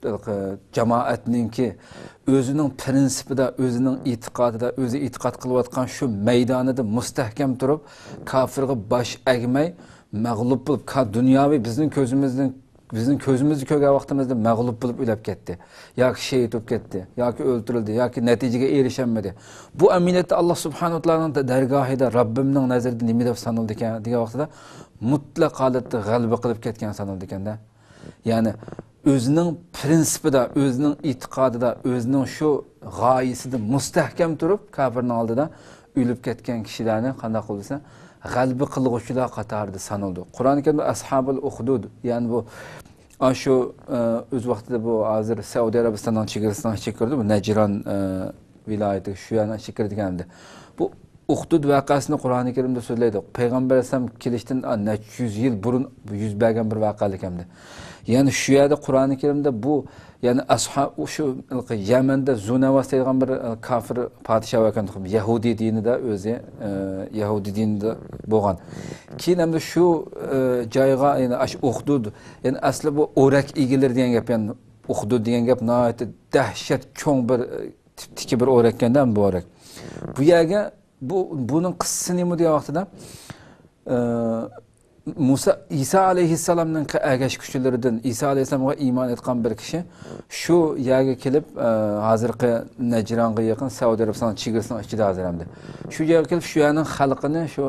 ھېلىقى جامائەتنىڭكى ئۆزىنىڭ پىرىنسىپىدا، ئۆزىنىڭ ئېتىقادىدا، ئۆزى ئېتىقاد قىلىۋاتقان شۇ مەيدانىدا مۇستەھكەم تۇرۇپ، كاپىرغا باش ئەگمەي، مەغلۇپ بولۇپ، كا-، دۇنياۋى بىزنىڭ كۆزىمىزدىن، بىزنىڭ كۆزىمىزدە كۆرگەن ۋاقتىمىزدا مەغلۇپ بولۇپ ئۆلۈپ كەتتى، ياكى شېھىت بولۇپ كەتتى، ياكى ئۆلتۈرۈلدى، ياكى نەتىجىگە ئېرىشەلمىدى. بۇ ئەمەلىيەتتە ئاللا سۇبھانەھۇ ۋە تائالانىڭ دەرگاھىدا، رەببىمنىڭ نەزىرىدە نېمە دەپ سانىلىدىكەن دېگەن ۋاقتىدا، مۇتلەق ھالەتتە غەلىبە قىلىپ كەتكەن سانىلىدىكەندە. يەنى ئۆزىنىڭ پىرىنسىپىدا، ئۆزىنىڭ ئېتىقادىدا، ئۆزىنىڭ شۇ غايىسىدا مۇستەھكەم تۇرۇپ، كاپىرنىڭ ئالدىدا ئۆلۈپ كەتكەن كىشىلەرنى قانداق قىلىدۇ دېسە، غەلىبە قىلغۇچىلار قاتارىدا سانىلىدۇ. قۇرئان كەرىمدە ئەسھابۇل ئۇخدۇد، يەنى بۇ، ئاشۇ، ئە، ئۆز ۋاقتىدا بۇ ھازىر سەئۇدى ئەرەبىستاننىڭ چېگرىسىنىڭ ئىچىگە كىرىدۇ، بۇ نەجران، ئە، ۋىلايىتى شۇ يەرنىڭ ئىچىگە كىرىدىكەن ئەمدى. بۇ ئۇخدۇد ۋەقەسىنى قۇرئانى كەرىمدە سۆزلەيدۇ. پەيغەمبەر ئەلەيھىسسالام كېلىشتىن، ئا، نەچچە يۈز يىل بۇرۇن يۈز بەرگەن بىر ۋەقەلىك ئەمدى. يەنى شۇ يەردە قۇرئانى كەرىمدە بۇ، يەنى ئەسھا-، شۇ يەمەندە زۇنەۋاس دەيدىغان بىر، ئە، كاپىر پادىشاھ باركەن، يەھۇدىي دىنىدا ئۆزى، ئە، يەھۇدىي دىنىدا بولغان. كېيىن ئەمدى شۇ، ئە، جايغا، يەنى ئاشۇ ئۇخدۇد، يەنى ئەسلى بۇ ئورەك ئىگىلىرى دېگەن گەپ، يەنى ئۇخدۇد دېگەن گەپ ناھايىتى دەھشەت چوڭ بىر، ئە، تىپتىكى بىر ئورەككەندە بۇ ئورەك. بۇ يەرگە، بۇ، بۇنىڭ قىسسىسى نېمە دېگەن ۋاقتىدا، ئى، مۇسا، ئىسا ئەلەيھىسسالامنىڭ ئەگەشكۈچىلىرىدىن، ئىسا ئەلەيھىسسالامغا ئىمان ئېيتقان بىر كىشى شۇ يەرگە كېلىپ، ئى، ھازىرقى نەجرانغا يېقىن سەئۇدى ئەرەبىستان چېگرىسىنىڭ ئىچىدە ھازىر ئەمدى. شۇ يەرگە كېلىپ، شۇ يەرنىڭ خەلقىنى شۇ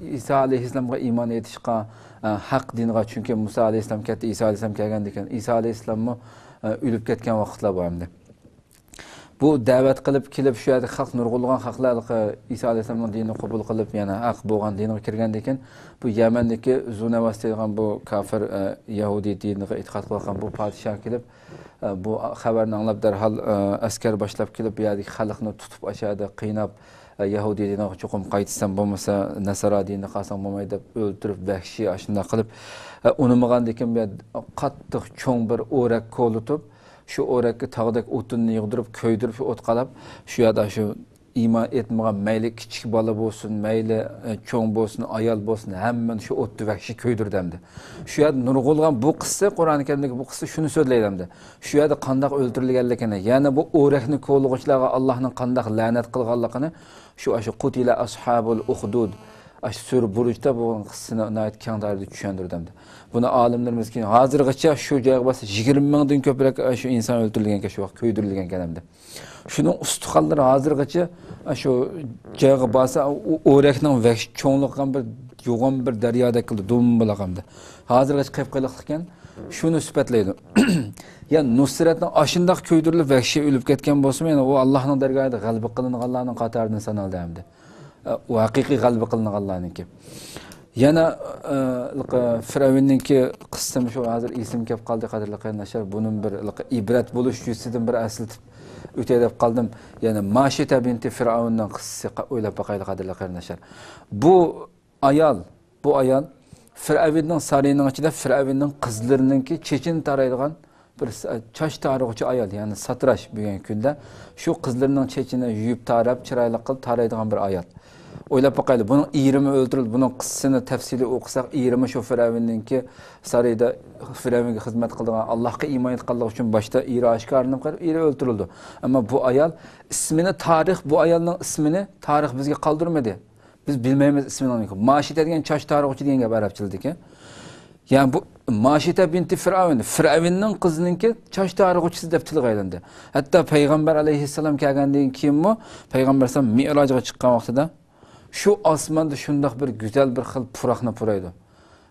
ئىسا ئەلەيھىسسالامغا ئىمان ئېيتىشقا، ئى، ھەق دىنغا، چۈنكى مۇسا ئەلەيھىسسالام كەتتى، ئىسا ئەلەيھىسسالام كەلگەندىكىن، ئىسا ئەلەيھىسسالاممۇ، ئى، ئۆلۈپ كەتكەن ۋاقىتلار بار ئەمدى. بۇ دەۋەت قىلىپ كېلىپ، شۇ يەردىكى خەلق، نۇرغۇنلىغان خەقلەر ھېلىقى ئىسا ئەلەيھىسسالامنىڭ دىنىنى قوبۇل قىلىپ، يەنە ھەق بولغان دىنغا كىرگەندىن كېيىن، بۇ يەمەندىكى زۇنەۋاس دەيدىغان بۇ كاپىر، ئە، يەھۇدىي دىنىغا ئېتىقاد قىلغان بۇ پادىشاھ كېلىپ، ئە، بۇ خەۋەرنى ئاڭلاپ، دەرھال، ئە، ئەسكەر باشلاپ كېلىپ، بۇ يەردىكى خەلقنى تۇتۇپ، ئاشۇ يەردە قىيناپ، ئە، يەھۇدىي دىنىغا چوقۇم قايتىسەن، بولمىسا ناسارا دىنىدا قالساڭ بولمايدۇ دەپ ئۆلتۈرۈپ، ۋەھشىي ئاشۇنداق قىلىپ، ئە، ئۇنىمىغاندىن كېيىن بۇ يەردە قاتتىق چوڭ بىر ئورەك كولىتىپ، شۇ ئورەككە تاغدەك ئوتۇننى يىغدۇرۇپ، كۆيدۈرۈپ، شۇ ئوت قالاپ، شۇ يەردە شۇ ئىمان ئېيتمىغان، مەيلى كىچىك بالا بولسۇن، مەيلى، ئە، چوڭ بولسۇن، ئايال بولسۇن، ھەممىنى شۇ ئوتتا ۋەھشىي كۆيدۈردى ئەمدى. شۇ يەردە نۇرغۇنلىغان بۇ قىسسە، قۇرئانى كەرىمدىكى بۇ قىسسە شۇنى سۆزلەيدۇ ئەمدى. شۇ يەردە قانداق ئۆلتۈرۈلگەنلىكىنى، يەنى بۇ ئورەكنى كولىغۇچىلارغا ئاللاھنىڭ قانداق لەنەت قىلغانلىقىنى شۇ، ئاشۇ قۇتىلە ئەسھابۇل ئۇخدۇد، ئاشۇ سۈرە بۇرۇجدا بولغان قىسسىنى ناھايىتى كەڭ دائىرىدە چۈشەندۈردى ئەمدى. بۇنى ئالىملىرىمىز كېيىن، ھازىرغىچە شۇ جايغا بارسا يىگىرمە مىڭدىن كۆپرەك شۇ ئىنسان ئۆلتۈرۈلگەنكەن، شۇ ۋاقىت كۆيدۈرۈلگەنكەن ئەمدى. شۇنىڭ ئۇستىخانلىرى ھازىرغىچە شۇ جايغا بارسا، ئۇ ئورەكنىڭ ۋەھشىي چوڭلۇقىغا بىر يوغان بىر دەريادەك قىلدى، دومبىلاق ئەمدى. ھازىرغىچە قىپقىلىقلىقكەن، شۇنى سۈپەتلەيدۇ. يا نۇسرەتنىڭ ئاشۇنداق كۆيدۈرۈلۈپ ۋەھشىي ئۆلۈپ كەتكەن بولسىمۇ، يەنە ئۇ ئاللاھنىڭ دەرگاھىدا غەلىبە قىلىنغانلارنىڭ قاتارىدىن سانالدى ئەمدى. ئۇ ھەقىقىي غەلىبە قىلىنغانلارنىڭكى. يەنە، ئە، فىرئەۋننىڭكى قىسسىمۇ شۇ، ھازىر ئېسىمگە كەپ قالدى، قەدىرلىك قېرىنداشلار. بۇنىمۇ بىر ئىبرەت بولۇش يۈزىسىدىن بىر ئەسلىتىپ ئۆتەي دەپ قالدىم. يەنە ماشىتە بىنتى فىرئەۋننىڭ قىسسىسى، ئويلاپ باقايلى، قەدىرلىك قېرىنداشلار. بۇ ئايال، بۇ ئايال فىرئەۋننىڭ سارىيىنىڭ ئىچىدە فىرئەۋننىڭ قىزلىرىنىڭكى چېچىنى تارايدىغان بىر س-، چاچ تارىغۇچى ئايال، يەنى ساتراش بۈگۈنكى كۈندە شۇ قىزلىرىنىڭ چېچىنى يۇيۇپ تاراپ، چىرايلىق قىلىپ تارايدىغان بىر ئايال. ئويلاپ باقايلى، بۇنىڭ ئېرىمۇ ئۆلتۈرۈلدى، بۇنىڭ قىسسىسىنى تەپسىلىي ئوقۇساق، ئېرىمۇ شۇ فىرئەۋننىڭكى سارىيىدا فىرئەۋنگە خىزمەت قىلىدىغان، ئاللاھقا ئىمان ئېيتقانلىقى ئۈچۈن باشتا ئېرى ئاشكارىلىنىپ قېلىپ، ئېرى ئۆلتۈرۈلدى. ئەمما بۇ ئايال ئىسمىنى تارىخ، بۇ ئايالنىڭ ئىسمىنى تارىخ بىزگە قالدۇرمىدى. بىز بىلمەيمىز ئىسمىنىڭ نېمە. ماشىتە دېگەن چاچ تارىغۇچى دېگەن گەپ ئەرەبچىلدىكى. يەنى بۇ ماشىتە بىنتى فىرئەۋن، فىرئەۋننىڭ قىزىنىڭكى چاچ تارىغۇچىسى دەپ تىلغا ئايلاندى. ھەتتا پەيغەمبەر ئەلەيھىسسالام كەلگەندىن كېيىنمۇ، پەيغەمبەر ئەلەيھىسسالام مىئراجغا چىققان ۋاقتىدا شۇ ئاسماندا شۇنداق بىر گۈزەل بىر خىل پۇراقنى پۇرايدۇ.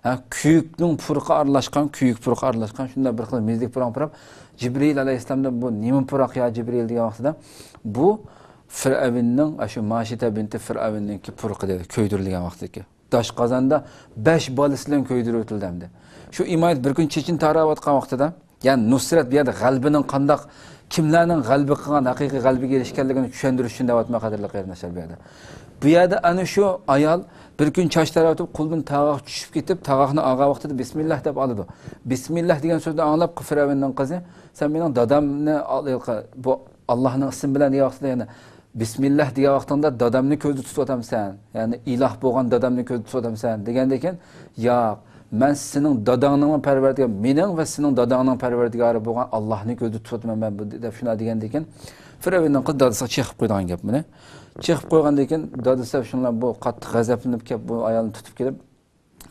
ھە، كۆكنىڭ پۇرىقى ئارىلاشقان، كۆيۈك پۇرىقى ئارىلاشقان شۇنداق بىر خىل مېزىلىك پۇراقنى پۇراپ، جىبرىئىل ئەلەيھىسسالامدىن، «بۇ نېمە پۇراق يا جىبرىئىل؟» دېگەن ۋاقتىدا، «بۇ فىرئەۋننىڭ، ئاشۇ ماشىتە بىنتى فىرئەۋننىڭكى پۇرىقى» دېدى، كۆيدۈرۈلگەن ۋاقتىدىكى. داش قازاندا بەش بالىسى بىلەن كۆيدۈرۈۋېتىلدى ئەمدى. شۇ ئىمارەت بىر كۈن چېچىنى تاراۋاتقان ۋاقتىدا، يەنى نۇسرەت بۇ يەردە غەلىبىنىڭ قانداق، كىملەرنىڭ غەلىبە قىلغان، ھەقىقىي غەلىبىگە ئېرىشكەنلىكىنى چۈشەندۈرۈش ئۈچۈن دەۋاتىمەن، قەدىرلىك قېرىنداشلار، بۇ يەردە. بۇ يەردە ئەنە شۇ ئايال بىر كۈن چاچ تاراۋېتىپ، قولىدىن تاغاق چۈشۈپ كېتىپ، تاغاقنى ئالغان ۋاقتىدا بىسمىللاھ دەپ ئالىدۇ. بىسمىللاھ دېگەن سۆزنى ئاڭلاپ، فىرئەۋننىڭ قىزى، «سەن مېنىڭ دادامنى ئال-، بۇ ئاللاھنىڭ ئىسمى بىلەن» دېگەن ۋاقتىدا يەنە بىسمىللا دېگەن ۋاقتىڭدا دادامنى كۆزدە تۇتۇۋاتامسەن؟ يەنى ئىلاھ بولغان دادامنى كۆزدە تۇتۇۋاتامسەن؟ دېگەندىن كېيىن، ياق، مەن سېنىڭ داداڭنىڭمۇ پەرۋەردىگارى، مېنىڭ ۋە سېنىڭ داداڭنىڭ پەرۋەردىگارى بولغان ئاللاھنى كۆزدە تۇتۇۋاتىمەن مەن بۇ، دەپ شۇنداق دېگەندىن كېيىن، فىرئەۋننىڭ قىزى دادىسىغا چېقىپ قويىدىغان گەپ بۇنى. چېقىپ قويغاندىن كېيىن، دادىسى شۇنداق بۇ قاتتىق غەزەپلىنىپ كېلىپ، بۇ ئايالنى تۇتۇپ كېلىپ،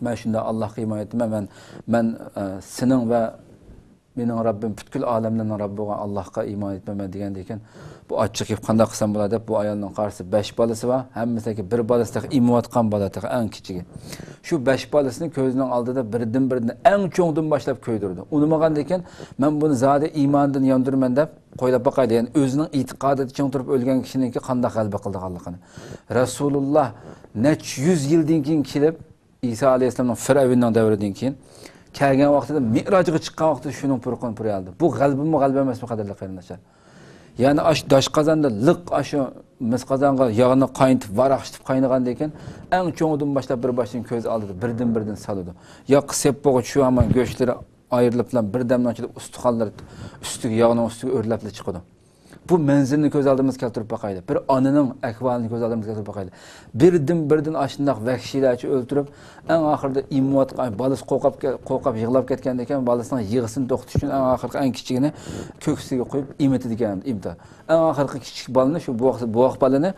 مەن شۇنداق ئاللاھقا ئىمان ئېيتىمەن، مەن، مەن، ئە، سېنىڭ ۋە مېنىڭ رەببىم، پۈتكۈل ئالەملەرنىڭ رەببى بولغان ئاللاھقا ئىمان ئېيتىمەن دېگەندىن كېيىن، بۇ ئاچچىق گەپ قانداق قىلسام بولار دەپ، بۇ ئايالنىڭ قارىسا بەش بالىسى بار، ھەممىسى بىر بالىسى تېخى ئېمىۋاتقان بالا، تېخى ئەڭ كىچىكى. شۇ بەش بالىسىنى كۆزىنىڭ ئالدىدا بىردىن بىردىن ئەڭ چوڭىدىن باشلاپ كۆيدۈرىدۇ. ئۇنىمىغاندىن كېيىن، مەن بۇنى زادى ئىماندىن ياندۇرىمەن دەپ قويلاپ باقايلى. يەنى ئۆزىنىڭ ئېتىقادىدا چىڭ تۇرۇپ ئۆلگەنكى كىشىنىڭكى قانداق غەلىبە قىلىدىغانلىقىنى. رەسۇلۇللا نەچچە يۈز يىلدىن كېيىن كېلىپ، ئىسا ئەلەيھىسسالامنىڭ فىرئەۋننىڭ دەۋرىدىن كېيىن كەلگەن ۋاقتىدا، مىئراجغا چىققان ۋاقتىدا شۇنىڭ پۇرىقىنى پۇرىيالىدى. بۇ غەلىبىمۇ غەلىبە ئەمەسمۇ، قەدىرلىك قېرىنداشلار؟ يەنى ئاشۇ داش قازاندا لىق ئاشۇ مىس قازانغا ياغنى قاينىتىپ، ۋاراقشىتىپ قاينىغاندىن كېيىن، ئەڭ چوڭىدىن باشلاپ بىر باشتىن كۆز ئالدىدا بىردىن بىردىن سالىدۇ. ياققا سېپىپ بولغۇچە شۇ ھامان گۆشلىرى ئايرىلىپلا بىردەمنىڭ ئىچىدە ئۇستىخانلىرى ئۈستىگە، ياغنىڭ ئۈستىگە ئۆرلەپلا چىقىدۇ. بۇ مەنزىرىنى كۆز ئالدىمىزغا كەلتۈرۈپ باقايلى. بىر ئانىنىڭ ئەھۋالىنى كۆز ئالدىمىزغا كەلتۈرۈپ باقايلى. بىردىن بىردىن ئاشۇنداق ۋەھشىيلەرچە ئۆلتۈرۈپ، ئەڭ ئاخىرىدا ئېمىۋاتقان، بالىسى قورقۇپ، قورقۇپ يىغلاپ كەتكەندىكىن، بالىسىنىڭ يىغىسىنى توختىتىش ئۈچۈن ئەڭ ئاخىرقى ئەڭ كىچىكىنى كۆكسىگە قويۇپ ئېمىتىدىكەن، ئېمىتە. ئەڭ ئاخىرقى كىچىك بالىنى شۇ بوۋاق، بوۋاق بالىنى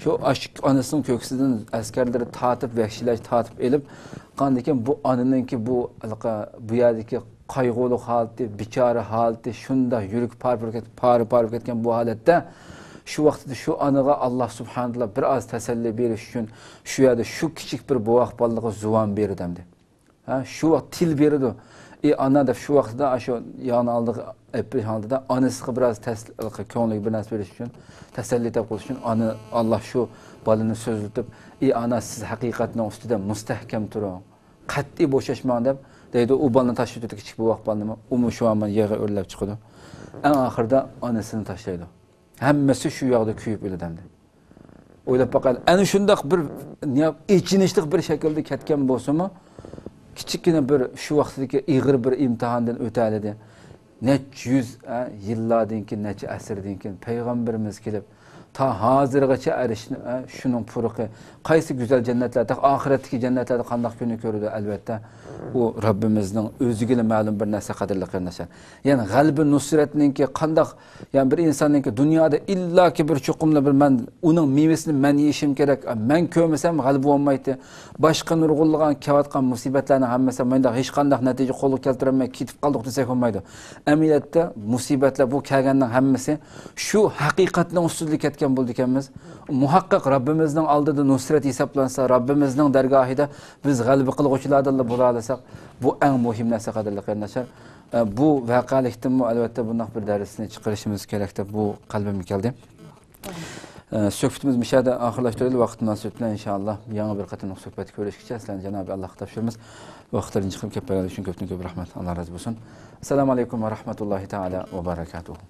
شۇ ئاش-، ئانىسىنىڭ كۆكسىدىن ئەسكەرلىرى تارتىپ، ۋەھشىيلەرچە تارتىپ ئېلىپ، قاندىكىن بۇ ئانىنىڭكى بۇ، بۇ يەردىكى قايغۇلۇق ھالىتى، بىچارە ھالىتى، شۇنداق يۈرىكى پارە-پارە كەت-، پارە-پارە بولۇپ كەتكەن بۇ ھالەتتە، شۇ ۋاقىتتا شۇ ئانىغا ئاللا سۇبھانەتائالا بىر ئاز تەسەللى بېرىش ئۈچۈن، شۇ يەردە شۇ كىچىك بىر بوۋاق بالىغا زۇۋان بېرىدۇ ئەمدى. ھە، شۇ ۋاقىت تىل بېرىدۇ. ئى ئانا دەپ شۇ ۋاقىتتا شۇ ياغنى ئالدىغا ئېلىپ بېرىش ھالىتىدە ئانىسىغا بىر ئاز تەس-، كۆڭلىگە بىر نەرسە بېرىش ئۈچۈن، تەسەللى تاپقۇزۇش ئۈچۈن ئانا، ئاللا شۇ بالىنى سۆزلىتىپ، ئى ئانا، سىز ھەقىقەتنىڭ ئۈستىدە مۇستەھكەم تۇرۇڭ. قەتئىي بوشاشماڭ دەپ دەيدۇ. ئۇ بالىنى تاشلىۋېتىدۇ، كىچىك بوۋاق بالىنىمۇ. ئۇمۇ شۇ ھامان يىغا ئۆرلەپ چىقىدۇ. ئەڭ ئاخىرىدا ئانىسىنى تاشلايدۇ. ھەممىسى شۇ ياغدا كۆيۈپ ئۆلىدۇ ئەمدى. ئويلاپ باقايلى، ئەنە شۇنداق بىر، نە-، ئېچىنىشلىق بىر شەكىلدە كەتكەن بولسىمۇ، كىچىككىنە بىر شۇ ۋاقتىدىكى ئېغىر بىر ئىمتىھاندىن ئۆتەلىدى. نەچچە يۈز، ئە، يىللاردىن كېيىن، نەچچە ئەسىردىن كېيىن پەيغەمبىرىمىز كېلىپ، تا ھازىرغىچە ئەرشنى، ئە، شۇنىڭ پۇرىقى، قايسى گۈزەل جەننەتلەردە، ئاخىرەتتىكى جەننەتلەردە قانداق كۈننى كۆرىدۇ؟ ئەلۋەتتە، ئۇ رەببىمىزنىڭ ئۆزىگىلا مەلۇم بىر نەرسە، قەدىرلىك قېرىنداشلار. يەنى غەلىبە نۇسرەتنىڭكى قانداق، يەنى بىر ئىنساننىڭكى دۇنيادا ئىللاكى بىر چوقۇملا بىر مەن، ئۇنىڭ مېۋىسىنى مەن يېيىشىم كېرەك، مەن كۆرمىسەم غەلىبە بولمايتتى. باشقا نۇرغۇنلىغان كېلىۋاتقان مۇسىبەتلەرنىڭ ھەممىسى مانداق ھېچقانداق نەتىجە قولغا كەلتۈرەلمەي كېتىپ قالدۇق دېسەك بولمايدۇ. ئەمەلىيەتتە مۇسىبەتلەر، بۇ كەلگەننىڭ ھەممىسى شۇ ھەقىقەتنىڭ ئۈستىدە كەتكەن بولىدىكەنمىز. مۇھەققەق رەببىمىزنىڭ ئالدىدا نۇسرەت ھېسابلانسا، رەببىمىزنىڭ دەرگاھىدا بىز غەلىبە قىلغۇچىلاردىنلا بولالىساق، بۇ ئەڭ مۇھىم نەرسە، قەدىرلىك قېرىنداشلار. ئە، بۇ ۋەقەلىكتىنمۇ ئەلۋەتتە بۇنداق بىر دەرسنى چىقىرىشىمىز كېرەك دەپ بۇ قەلبىمگە كەلدى. ئە، سۆھبىتىمىز مۇشۇ يەردە ئاخىرلاشتۇرىلى. ۋاقىت مۇناسىۋىتى بىلەن ئىنشائاللا يېڭى بىر قېتىملىق سۆھبەتتە كۆرۈشكىچە سىلەرنى جانابى ئاللاھقا تاپشۇرىمىز. ۋاقىتلىرىدىن چىقىرىپ كەپ بەرگەنلىكى ئۈچۈن كۆپتىن كۆپ رەھمەت. ئاللا رازى بولسۇن. ئەسسالامۇ ئەلەيكۇم ۋە رەھمەتۇللاھى تائالا ۋە بەرەكاتۇھۇ.